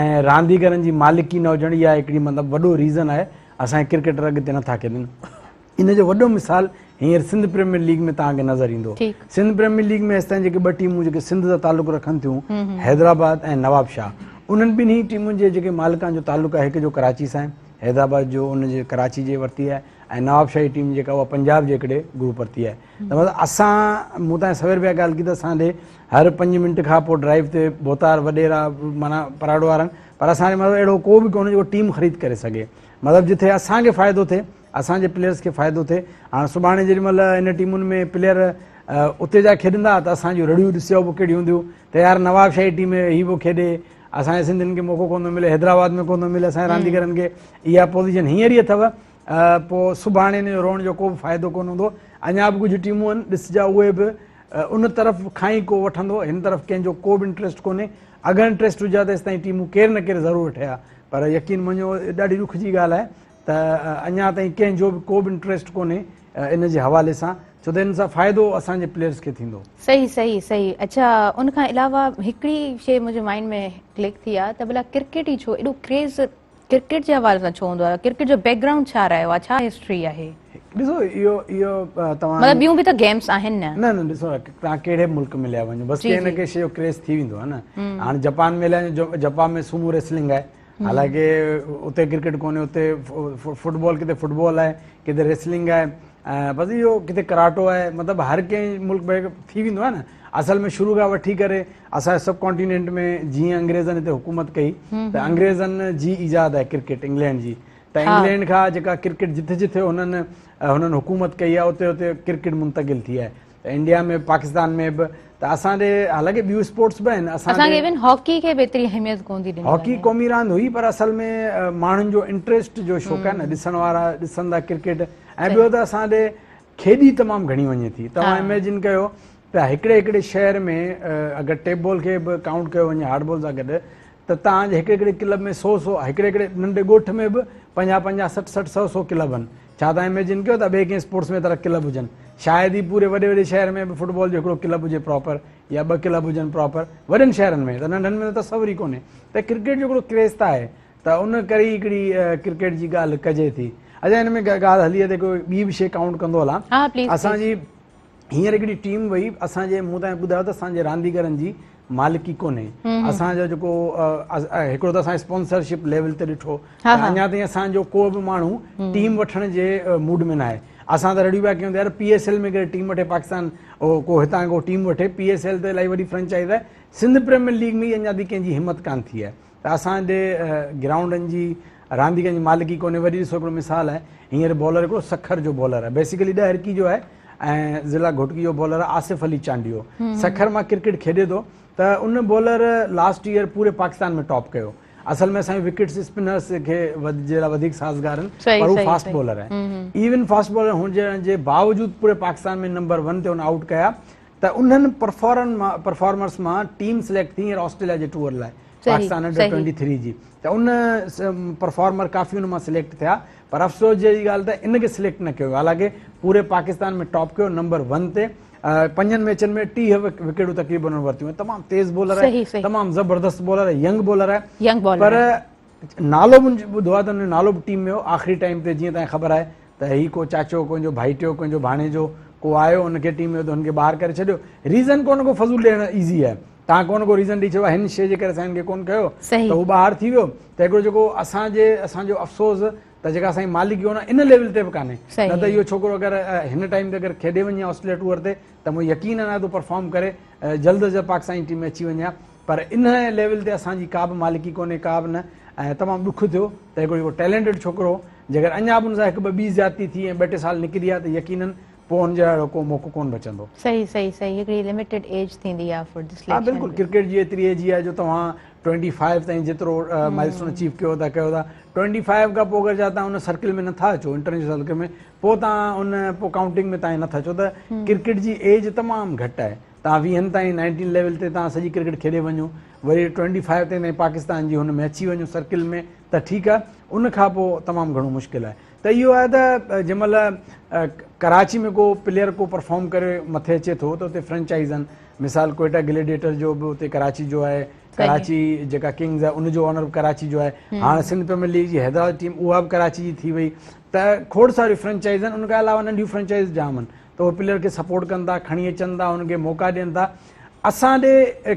۽ رانديگرن جي مالڪي نه هجڻ اها هڪڙي مطلب وڏو ريزن آهي اسان جا ڪرڪيٽر اڳتي نٿا کيڏن ان جو وڏو مثال هينئر سنڌ پريميئر ليگ ۾ توهان کي نظر ايندو سنڌ پريميئر ليگ ۾ هيستائين جيڪي ٻه ٽيمون جيڪي سنڌ سان تعلق رکن ٿيون حيدرآباد ۽ نواب شاهه انهن ٻنهي ٽيمن جي جيڪي مالڪان جو تعلق آهي هڪ جو ڪراچي سان آهي حيدرآباد جو ان جي ڪراچي جي ورتي آهي ۽ نواب شاهي ٽيم جيڪا اها پنجاب جي هڪڙي گروپ ورتي آهي ته مطلب اسان مون تان سوير پيا ڳالهه ڪئي ته اسان ڏي هر پنج منٽ کان پوء ڊرائيو تي ڀوتار وڏيرا معنيٰ پراڙو وارن پر اسان ڏي مطلب اهڙو ڪو به ڪونهي جيڪو ٽيم خريد ڪري سگهي مطلب جتي اسان کي فائدو ٿئي اسان جي پليئرس کي فائدو ٿئي هاڻ سڀاڻي جيڏي مهل ان ٽيمن ۾ پليئر اتي جا کيڏندا ته اسان جون رڙيون ڏسيو به ڪهڙيون هونديون ته يار نواب شاهي ٽيم هي به کيڏي اسان جي سنڌين کي موقعو ڪونه ٿو ملي حيدرآباد ۾ ڪونه ٿو ملي اسان جي رانديگرن کي اها پوزيشن هينئر ئي اٿو پوء سڀاڻي ان جو روئڻ جو ڪو به فائدو ڪونه هوندو. اڃا به ڪجهه ٽيمون آهن ڏسجا اهي به ان طرف کان ئي ڪو وٺندو هن طرف ڪنهن جو ڪو به انٽريسٽ ڪونهي. اگر انٽريسٽ هجي ها ته هيستائين ٽيمون ڪير نه ڪير ضرور وٺي ها پر يقين مڃو ڏاڍي ڏک جي ڳالهه آهي ته اڃا تائين ڪنهن جو به ڪو به انٽريسٽ ڪونهي ان جي حوالي سان ڇو ته ان سان فائدو اسان جي پليئرز کي ٿيندو. صحيح صحيح صحيح اڇا ان کان علاوه هڪڙي شي منهنجي مائنڊ ۾ ڪلڪ ٿي آ ته ڀلا ڪرڪيٽ ئي ڇو ايڏو ڪريز ڪرڪيٽ جي حوالي سان ڇو هوندو آهي؟ ڪرڪيٽ جو بيڪ گرائونڊ ڇا رهيو آهي؟ ڇا هسٽري آهي؟ ڏسو اهو اهو توهان مطلب ٻيون به ته گيمز آهن نه. نه نه ڏسو توهان ڪهڙي به ملڪ ۾ ليا وڃو بس ڪنهن نه ڪنهن شيء جو ڪريز ٿي ويندو آهي نه هاڻي جپان ۾ ليا وڃو جپان ۾ سومو ريسلنگ آهي حالانڪه اتي ڪرڪيٽ ڪونهي اتي فٽبال ڪٿي فٽبال آهي ڪٿي ريسلنگ آهي بس اهو ڪٿي ڪراٽو آهي مطلب هر ڪنهن ملڪ ۾ ٿي ويندو آهي نه اصل ۾ شروع کان وٺي ڪري اسان جي سب ڪانٽينينٽ ۾ جيئن انگريزن هتي حڪومت ڪئي ته انگريزن جي ايجاد آهي ڪرڪيٽ انگلينڊ جي ته انگلينڊ کان جيڪا ڪرڪيٽ جٿي جٿي هنن هنن حڪومت ڪئي آهي اتي اتي ڪرڪيٽ منتقل ٿي آهي ته انڊيا ۾ پاڪستان ۾ به ته اسان ڏي حالانڪه ٻيون اسپورٽس به آهن اسان کي ايون هاڪي کي به ايتري اهميت ڪون ٿي ڏني هاڪي قومي راند هئي پر اصل ۾ ماڻهن جو انٽريسٽ جو شوق آهي نه ڏسڻ وارا ڏسندا ڪرڪيٽ ۽ ٻيو ته اسان ڏي کيڏي تمام گهڻي وڃي ٿي توهان اميجن ڪيو ته هڪڙي هڪڙي شهر ۾ اگر ٽيپ بال کي به ڪائونٽ ڪيو وڃي هارڊ بال سان گڏ ته توهان جي هڪڙي هڪڙي ڪلب ۾ سو سو هڪڙي هڪڙي ننڍي ڳوٺ ۾ به پنجاهه پنجاهه 60 60 سو سو ڪلب آهن. ڇا توهان اميجن ڪيو ٿا ٻئي ڪنهن اسپورٽس ۾ ايترا ڪلب هجن؟ شايد ئي پوري وڏي وڏي شهر ۾ به فٽبال جو هڪڙو ڪلب هجي پراپر يا ٻه ڪلب هجن پراپر وڏن شهرن ۾ ته ننڍن ۾ ته تصور ئي ڪونهي ته ڪرڪيٽ جو هڪڙو ڪريز ته آهي ته ان ڪري ئي هڪڙي ڪرڪيٽ جي ڳالهه ڪجي ٿي. اڇا هن ۾ ڳالهه هلي آهي ته هڪ ٻي به شيء ڪائونٽ ڪندو هلان. اسان جي هينئر هڪڙي ٽيم وئي اسان جي مون توهان کي ٻڌايو ته اسان جي رانديگرن جي مالڪي ڪونهي اسان جو جيڪو هڪڙو ته اسان اسپانسرشپ ليول تي ڏٺو ته اڃا تائين اسان جو ڪو به ماڻهو ٽيم وٺڻ جي موڊ ۾ ناهي. اسان ته رڙيون پيا ڪيون ته يار پي ايس ايل ۾ ڪري ٽيم وٺي پاڪستان ڪو هتان ڪو ٽيم وٺي پي ايس ايل ته الاهي وڏي فرنچائز آهي سنڌ پريميئر ليگ ۾ ئي اڃا تائين ڪنهن جي همت ڪانه ٿي آهي ته اسان ڏي گرائونڊن جي رانديگرن جي مالڪي ڪونهي. وري ڏسو هڪڙو مثال آهي هينئر بالر هڪڙو سکر جو بالر آهي بيسيڪلي ڏهرڪي جو آهي ۽ ضلع گهوٽڪي جو بالر آهي آصف علي چانڊيو سکر مان ڪرڪيٽ کيڏي ٿو ته ان بالر لاسٽ ايئر پوري پاڪستان ۾ ٽاپ ڪيو. اصل ۾ اسان جي وڪيٽس اسپنرس کي جي لاء وڌيڪ سازگار آهن پر هو فاسٽ بالر آهي ايون فاسٽ بالر هجڻ جي باوجود پوري پاڪستان ۾ نمبر 1 تي هن آئوٽ ڪيا ته انهن پرفارمرس مان ٽيم سليڪٽ ٿي هينئر آسٽريليا جي ٽوئر لاء پاڪستان انڊر 23 جي ته ان پرفارمر ڪافي ان مان سليڪٽ ٿيا پر افسوس جهڙي ڳالهه ته ان کي سليڪٽ نه ڪيو ويو حالانڪه پوري پاڪستان ۾ ٽاپ ڪيو نمبر 1 تي پنجن ميچن ۾ 30 وڪيٽون تقريبن هن ورتيون تمام تيز بالر آهي تمام زبردست بالر آهي ينگ بالر آهي پر نالو به ٻڌو آهي ته ان جو نالو به ٽيم ۾ هو آخري ٽائيم تي جيئن تنهن خبر آهي ته هي ڪو چاچو ڪنهن جو ڀائٽيو ڪنهن جو ڀاڻيجو ڪو آيو ان کي ٽيم ۾ ته هن کي ٻاهر ڪري ڇڏيو ريزن ڪونه ڪو فضول ڏيڻ ايزي آهي تان ڪونه ڪو ريزن ڏئي ڇڏيو هن شيء جي ڪري اسان هن کي ڪونه ڪيو ته هو ٻاهر ٿي ويو ته هڪڙو جيڪو اسان جي اسان جو افسوس ته جيڪا اسان جي مالڪي هو نه ان ليول تي به ڪانهي نه ته اهو ڇوڪرو اگر هن ٽائيم تي اگر کيڏي وڃي آسٽريليا ٽوئر تي ته مون يقين آهي ته پرفارم ڪري جلد از جلد پاڪستان جي ٽيم ۾ اچي وڃي ها پر ان ليول تي اسان جي ڪا به مالڪي ڪونهي ڪا به نه ۽ تمام ڏک ٿيو ته هڪڙو جيڪو ٽيلنٽيڊ ڇوڪرو هو جيڪر اڃا به ان سان هڪ ٻه ٻي زيادتي ٿي ۽ ٻه ٽي سال نڪري ها ته يقينن پوء ان جي لاء اهڙو ڪو موقعو ڪونه بچندو. صحيح صحيح صحيح هڪڙي لميٽيڊ ايج ٿيندي آ فار the selection. ها بلڪل ڪرڪيٽ جي ايتري ايج ئي آهي جو توهان 25 تائين جيترو مائل اسٽون اچيو ڪيو ٿا ڪيو ٿا 25 کان پوء اگر جا توهان ان سرڪل ۾ نٿا اچو انٽرنيشنل سرڪل ۾ پوء توهان ان پوء ڪائونٽنگ ۾ توهان نٿا اچو ته ڪرڪيٽ جي ايج تمام گهٽ آهي توهان ويهن تائين 19 ليول تي توهان سڄي ڪرڪيٽ کيڏي وڃو وري 25 تائين پاڪستان جي هن ۾ اچي وڃو سرڪل ۾ ته ٺيڪ آهي ان کان پوء تمام گهڻو مشڪل آهي ته اهو آهي ته جنهن مهل ڪراچي ۾ ڪو پليئر ڪو پرفارم ڪري مٿي اچي ٿو ته اتي فرنچائز آهن مثال ڪوئيٽا گليڊيٽر جو به اتي ڪراچي جو آهي ڪراچي جيڪا ڪنگز آهي ان جو آنر به ڪراچي جو آهي هاڻ سنڌ پريميئر ليگ جي حيدرآباد ٽيم اها به ڪراچي جي ٿي وئي ته کوڙ ساريون فرنچائز آهن ان کان علاوه ننڍيون فرنچائز جام آهن ته اهي پليئر کي سپورٽ ڪن ٿا کڻي اچن ٿا انهن کي موقعا ڏين ٿا اسان ڏي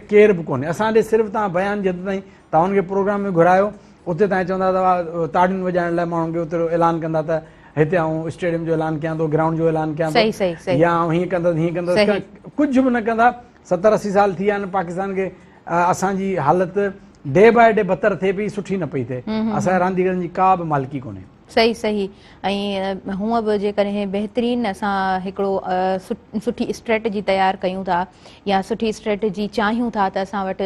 ڪير به ڪونهي اسان ڏي صرف توهان بيان جي حد تائين توهان ان کي پروگرام ۾ گهرايو اتي تائين چوندا ته تاڙين وڄائڻ لاء ماڻهن کي اتي اعلان ڪندا ته هتي آئون اسٽيڊيم جو اعلان ڪيان ٿو گرائونڊ جو اعلان ڪيان ٿو يا آئون هيئن ڪندس هيئن ڪندس ڪجهه به نه ڪندا 70 80 سال ٿي ويا آهن پاڪستان کي اسان جي حالت ڊي باء ڊي بدتر ٿئي پئي سٺي نه پئي ٿئي اسان جي رانديگرن جي ڪا به مالڪي ڪونهي. صحيح صحيح ۽ هونء به جيڪڏهن بهترين اسان هڪڙو سٺي اسٽريٽجي تيار ڪيون ٿا يا سٺي اسٽريٽجي چاهيون ٿا ته اسان وٽ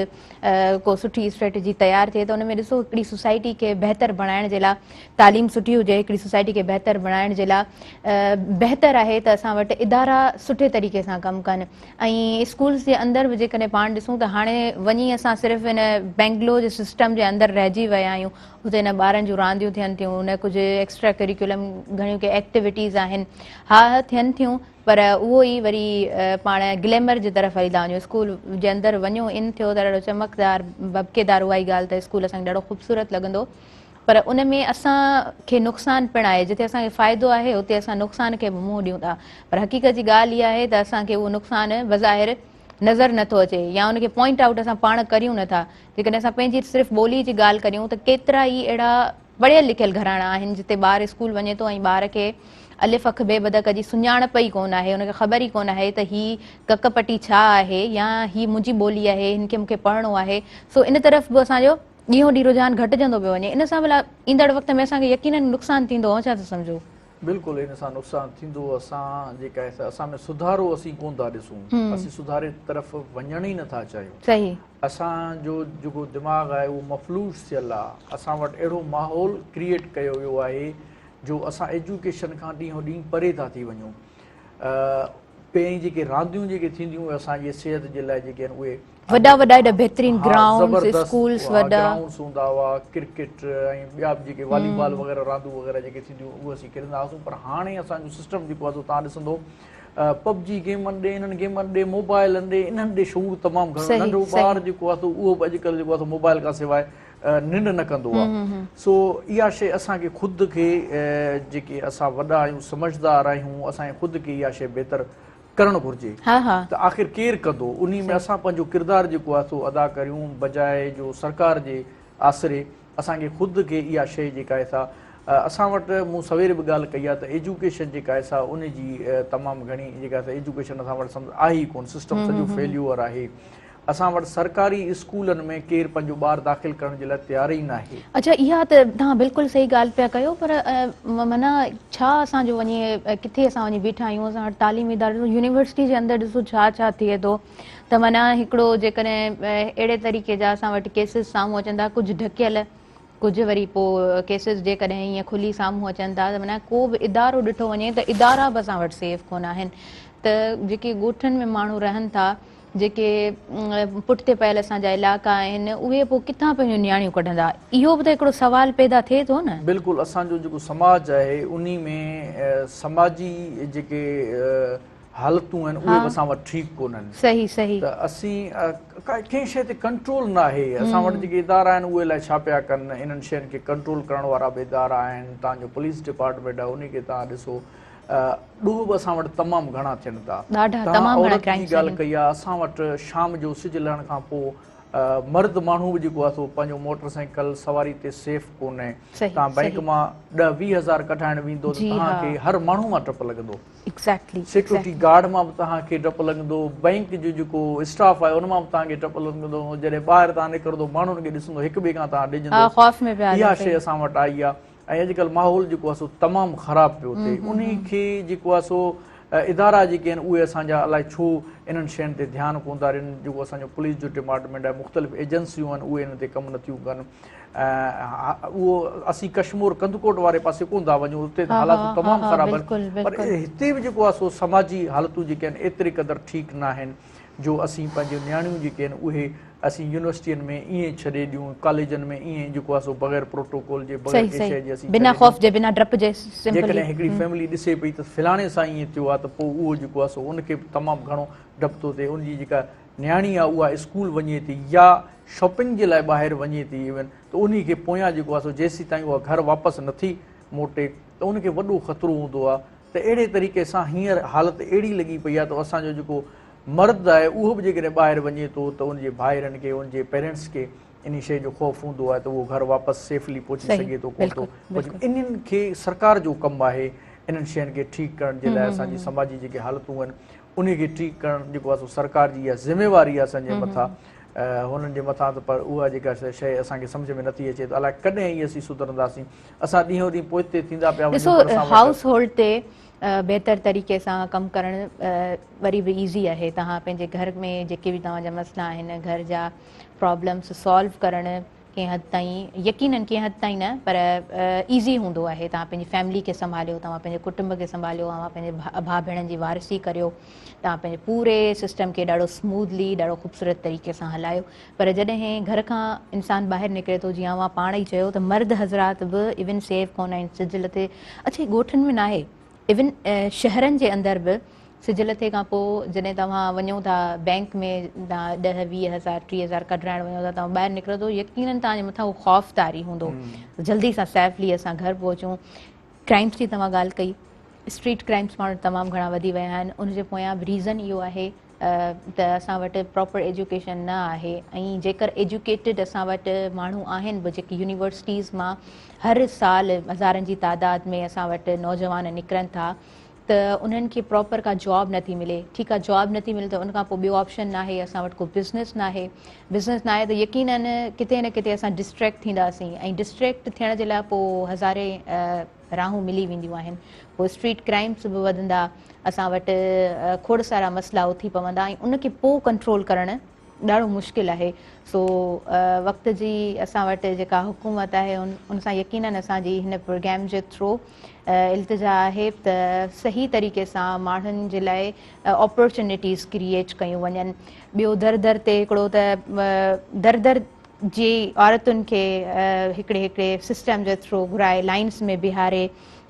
ڪو سٺي اسٽريٽجي تيار ٿئي ته ان ۾ ڏسو هڪڙي سوسائٽي کي بهتر بڻائڻ جي لاء تعليم سٺي هجي هڪڙي سوسائٽي کي بهتر بڻائڻ جي لاء بهتر آهي ته اسان وٽ ادارا سٺي طريقي سان ڪم ڪن ۽ اسڪولز جي اندر به جيڪڏهن پاڻ ڏسون ته هاڻي وڃي اسان صرف ان بينگلو جي سسٽم جي اندر رهجي ويا آهيون اتي نه ٻارن جون رانديون ٿين ٿيون نه ڪجهه ايڪسٽرا ڪريڪولم گهڻيون ڪي ايڪٽيوٽيز آهن ها ٿين ٿيون پر اهو ئي وري پاڻ گليمر جي طرف هلي ٿا وڃون اسڪول جي اندر وڃو ان ٿيو ته ڏاڍو چمڪدار ڀڀڪيدار اها ئي ڳالهه ته اسڪول اسان کي ڏاڍو خوبصورت لڳندو پر ان ۾ اسان کي نقصان پڻ آهي جتي اسان کي فائدو آهي اتي اسان نقصان کي به منهن ڏيون ٿا پر حقيقت جي ڳالهه اها آهي ته اسان کي اهو نقصان بظاهر نظر نٿو اچي يا ان کي پوائنٽ آئوٽ اسان پاڻ ڪريون نٿا جيڪڏهن اسان پنهنجي صرف ٻولي جي ڳالهه ڪريون ته ڪيترا ئي اهڙا پڙهيل لکيل گهراڻا آهن جتي ٻار اسڪول وڃي ٿو ۽ ٻار کي الف اک بي بدڪ جي سڃاڻپ ئي ڪونه آهي ان کي خبر ئي ڪونه آهي ته هي ڪڪ پٽي ڇا آهي يا هي منهنجي ٻولي آهي هن کي مونکي پڙهڻو آهي سو ان طرف به اسان جو ڏينهون ڏينهن رجحان گهٽجندو پيو وڃي ان سان ڀلا ايندڙ وقت ۾ اسان کي يقينن نقصان ٿيندو اوهان ڇا ٿا سمجهو؟ بلڪل ان سان نقصان ٿيندو اسان جيڪا آهي اسان ۾ سڌارو اسين ڪون ٿا ڏسون اسين سڌاري طرف وڃڻ ئي نٿا چاهيون صحيح اسان جو جيڪو دماغ آهي اهو مفلوج ٿيل آهي اسان وٽ اهڙو ماحول ڪريئيٽ ڪيو ويو آهي جو اسان ايجوڪيشن کان ڏينهون ڏينهن پري ٿا ٿي وڃون. پهرين جيڪي رانديون جيڪي ٿينديون اهي اسان جي صحت جي لاء جيڪي آهن اهي وڏا وڏا ايڏا بهترين گرائونڊز اسڪولز وڏا گرائونڊز هوندا هئا ڪرڪيٽ ۽ ٻيا به جيڪي والي بال وغيره راندون وغيره جيڪي ٿينديون اهي اسين کيڏندا هئاسون پر هاڻي اسان جو سسٽم جيڪو آهي سو توهان ڏسندو پب جي گيمن ڏي انهن گيمن ڏي موبائلن ڏي انهن ڏي شعور تمام گهڻو ننڍو ٻار جيڪو آهي سو اهو به اڄڪلهه جيڪو آهي سو موبائل کان سواء ننڊ نه ڪندو آهي سو اها شيء اسان کي خود کي جيڪي اسان وڏا آهيون سمجهدار آهيون اسان کي خود کي اها شيء بهتر ڪرڻ گهرجي ته آخر ڪير ڪندو انهي ۾ اسان پنهنجو ڪردار جيڪو آهي سو ادا ڪريون بجاء جو سرڪار جي آسري اسان کي خود کي اها شيء جيڪا آهي سا اسان وٽ مون سوير به ڳالهه ڪئي آهي ته ايجوڪيشن جيڪا آهي سا ان جي تمام گهڻي جيڪا آهي ايجوڪيشن اسان وٽ سمجھ آهي ئي ڪون سسٽم سڄو فيليور آهي اسان وٽ سرڪاري اسڪولن ۾ ڪير پنهنجو ٻار داخل ڪرڻ جي لاء تيار ئي ناهي. اڇا اها ته توهان بلڪل صحيح ڳالهه پيا ڪيو پر معنيٰ ڇا اسان جو وڃي ڪٿي اسان وڃي بيٺا آهيون اسان وٽ تعليمي ادارا ڏسو يونيورسٽي جي اندر ڏسو ڇا ڇا ٿئي ٿو ته معنيٰ هڪڙو جيڪڏهن اهڙي طريقي جا اسان وٽ ڪيسز سامهون اچن ٿا ڪجهه ڍڪيل ڪجهه وري پوء ڪيسز جيڪڏهن ائين کلي سامهون اچن ٿا ته معنيٰ ڪو به ادارو ڏٺو وڃي ته ادارا به اسان وٽ سيف ڪونه آهن ته جيڪي ڳوٺن ۾ ماڻهو رهن ٿا جيڪي پٺتي پيل اسان جا علائقا آهن اهي پوء ڪٿان پنهنجون نياڻيون ڪڍندا اهو به ته هڪڙو سوال پيدا ٿئي ٿو نه. بلڪل اسان جو جيڪو سماج آهي انهي ۾ سماجي جيڪي حالتون آهن اهي به اسان وٽ ٺيڪ ڪونهن صحيح صحيح ته اسين ڪنهن شيء تي ڪنٽرول نه آهي اسان وٽ جيڪي ادارا آهن اهي الائي ڇا پيا ڪن انهن شين کي ڪنٽرول ڪرڻ وارا به ادارا آهن توهان جو پوليس ڊپارٽمينٽ آهي انهي کي توهان ڏسو ڏوهه به اسان وٽ تمام گهڻا ٿين ٿا. توهان عورت جي ڳالهه ڪئي آهي اسان وٽ شام جو سج لهڻ کان پوء مرد ماڻهو به جيڪو آهي سو پنهنجو موٽر سائيڪل سواري تي سيف ڪونهي. توهان بئنڪ مان 10 20 هزار ڪڍائڻ ويندو ته توهان کي هر ماڻهو مان ڊپ لڳندو. سيڪيورٽي گارڊ مان به توهان کي ڊپ لڳندو، بئنڪ جو جيڪو اسٽاف آهي ان مان به توهان کي ڊپ لڳندو، جڏهن ٻاهر توهان نڪرندو ماڻهن کي ڏسندو هڪ ٻئي کان توهان ڊڄندو. اها شيء اسان وٽ آئي آهي. ۽ اڄڪلهه ماحول جيڪو آهي سو تمام خراب پيو ٿئي انهي کي جيڪو آهي سو ادارا جيڪي آهن اهي اسان جا الائي ڇو انهن شين تي ڌيان ڪون ٿا ڏين جيڪو اسان جو پوليس جو ڊپارٽمينٽ آهي مختلف ايجنسيون آهن اهي انهن تي ڪم نٿيون ڪن اهو اسين ڪشمور ڪنڌڪوٽ واري پاسي ڪون ٿا وڃون اتي ته حالاتون تمام خراب آهن پر هتي به جيڪو آهي سو سماجي حالتون جيڪي آهن ايتري قدر ٺيڪ ناهن جو اسين پنهنجون نياڻيون جيڪي آهن اهي اسين يونيورسٽين ۾ ائين ڇڏي ڏيون ڪاليجن ۾ ائين جيڪو آهي سو بغير پروٽوڪول جي بغير ڪنهن شيء جي اسين بنا خوف جي بنا ڊپ جي سمپلي جيڪڏهن هڪڙي فيملي ڏسي پئي ته فلاڻي سان ائين ٿيو آهي ته پوء اهو جيڪو آهي سو ان کي به تمام گهڻو ڊپ ٿو ٿئي ان جي جيڪا نياڻي آهي اها اسڪول وڃي ٿي يا شاپنگ جي لاء ٻاهر وڃي ٿي ايون ته انهي کي پويان جيڪو آهي سو جيسيتائين اها گهر واپس نٿي موٽي ته ان کي وڏو خطرو هوندو آهي ته اهڙي طريقي سان هينئر حالت اهڙي لڳي پئي آهي ته اسان جو جيڪو مرد آهي اهو به جيڪڏهن ٻاهر وڃي ٿو ته ان جي ڀائرن کي ان جي پيرنٽس کي انهي شيء جو خوف هوندو آهي ته اهو گهر واپس سيفلي پهچي سگهي ٿو ڪونه ٿو پهچي انهن کي سرڪار جو ڪم آهي انهن شين کي ٺيڪ ڪرڻ جي لاء اسان جي سماجي جيڪي حالتون آهن انهي کي ٺيڪ ڪرڻ جيڪو آهي سو سرڪار جي اها ذميواري آهي اسان جي مٿان هنن جي مٿان ته پر اها جيڪا شيء اسان کي سمجهه ۾ نٿي اچي ته الائي ڪڏهن ئي اسين سڌرنداسين اسان ڏينهون ڏينهن پوئتي ٿيندا پيا وڃون پر اسان وٽ. ڏسو هائوس هولڊ تي بهتر طريقي سان ڪم ڪرڻ وري به ايزي آهي توهان پنهنجي گهر ۾ جيڪي به توهان جا مسئلا آهن گهر جا پرابلمس سالو ڪرڻ ڪنهن حد تائين يقينن ڪنهن حد تائين نه پر ايزي هوندو آهي توهان پنهنجي فيملي کي سنڀاليو توهان پنهنجي ڪٽنب کي سنڀاليو اوهان پنهنجي ڀاء ڀيڻن جي وارثي ڪريو توهان پنهنجي پوري سسٽم کي ڏاڍو سموٿلي ڏاڍو خوبصورت طريقي سان هلايو پر جڏهن گهر کان انسان ٻاهر نڪري ٿو جيئن اوهان پاڻ ئي چيو ته مرد حضرات به ايون سيف ڪونه آهن سج لٿي اڇا ڳوٺن ۾ ناهي ايون شهرن جي اندر به سج لٿي کان پوء جڏهن توهان وڃو ٿا بئنڪ ۾ توهان 10 20 هزار 30 هزار ڪڍرائڻ وڃو ٿا توهان ٻاهر نڪرو ٿو يقينن توهان جي مٿان اهو خوف طاري هوندو جلدي سان سيفلي اسان گهر پهچون ڪرائمس جي توهان ڳالهه ڪئي اسٽريٽ ڪرائمس ماڻهو تمام گهڻا وڌي ويا آهن ان جي پويان به ريزن اهو آهي ته اسان وٽ پراپر ايجوڪيشن نه آهي ۽ جيڪر ايجوڪيٽيڊ اسان وٽ ماڻهو آهن به جيڪي يونيورسٽيز مان هر سال هزارن جي تعداد ۾ اسان وٽ نوجوان نڪرن ٿا ته انهن کي پراپر ڪا جاب نٿي ملي ٺيڪ آهي جاب نٿي ملي ته ان کان پوء ٻيو آپشن ناهي اسان وٽ ڪو بزنس ناهي بزنس ناهي ته يقينن ڪٿي نه ڪٿي اسان ڊسٽريڪٽ ٿينداسين ۽ ڊسٽريڪٽ ٿيڻ جي لاء پوء هزارين راهون ملي وينديون آهن پوء اسٽريٽ ڪرائمس به وڌندا اسان وٽ کوڙ سارا مسئلا اٿي پوندا ۽ ان کي پوء ڪنٽرول ڪرڻ ڏاڍو مشڪل آهي. سو وقت جي اسان وٽ جيڪا حڪومت آهي ان سان يقينن اسان جي هن پروگرام جي ٿرو التجا آهي ته صحيح طريقي سان ماڻهن جي لاء اپورچونيٽيز ڪريئيٽ ڪيون وڃن. ٻيو در در تي هڪڙو ته در در جي عورتن کي هڪڙي هڪڙي سسٽم جي ٿرو گهرائي لائنس ۾ بيهاري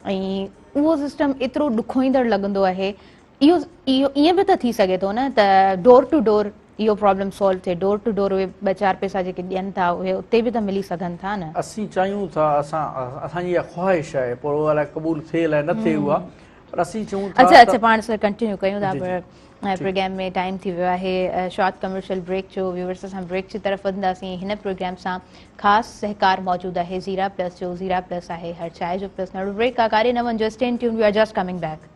۽ اهو سسٽم ايترو ڏکوئيندڙ لڳندو آهي. اهو اهو ائين به ته ٿي سگهي ٿو نه ته ڊور ٽو ڊور اهو پرابلم سالو ٿئي، ڊور ٽو ڊور اهي ٻه چار پئسا جيڪي ڏين ٿا اهي اتي به ته ملي سگهن ٿا نه. اسين چاهيون ٿا، اسان اسان جي اها خواهش آهي پر اها الائي قبول ٿئي الائي نه ٿئي اها، پر اسين چئون ٿا اڇا اڇا پاڻ سر ڪنٽينيو ڪيون ٿا پر پروگرام ۾ ٽائيم ٿي ويو آهي شارٽ ڪمرشل بريڪ جو. ويورس اسان بريڪ جي طرف وڌنداسين. هن پروگرام سان خاص سهڪار موجود آهي زيرا پلس جو. زيرا پلس آهي هر چاء جو پلس. نڙو بريڪ آ ڪاري نه وڃجو، stay tuned, we are just coming back.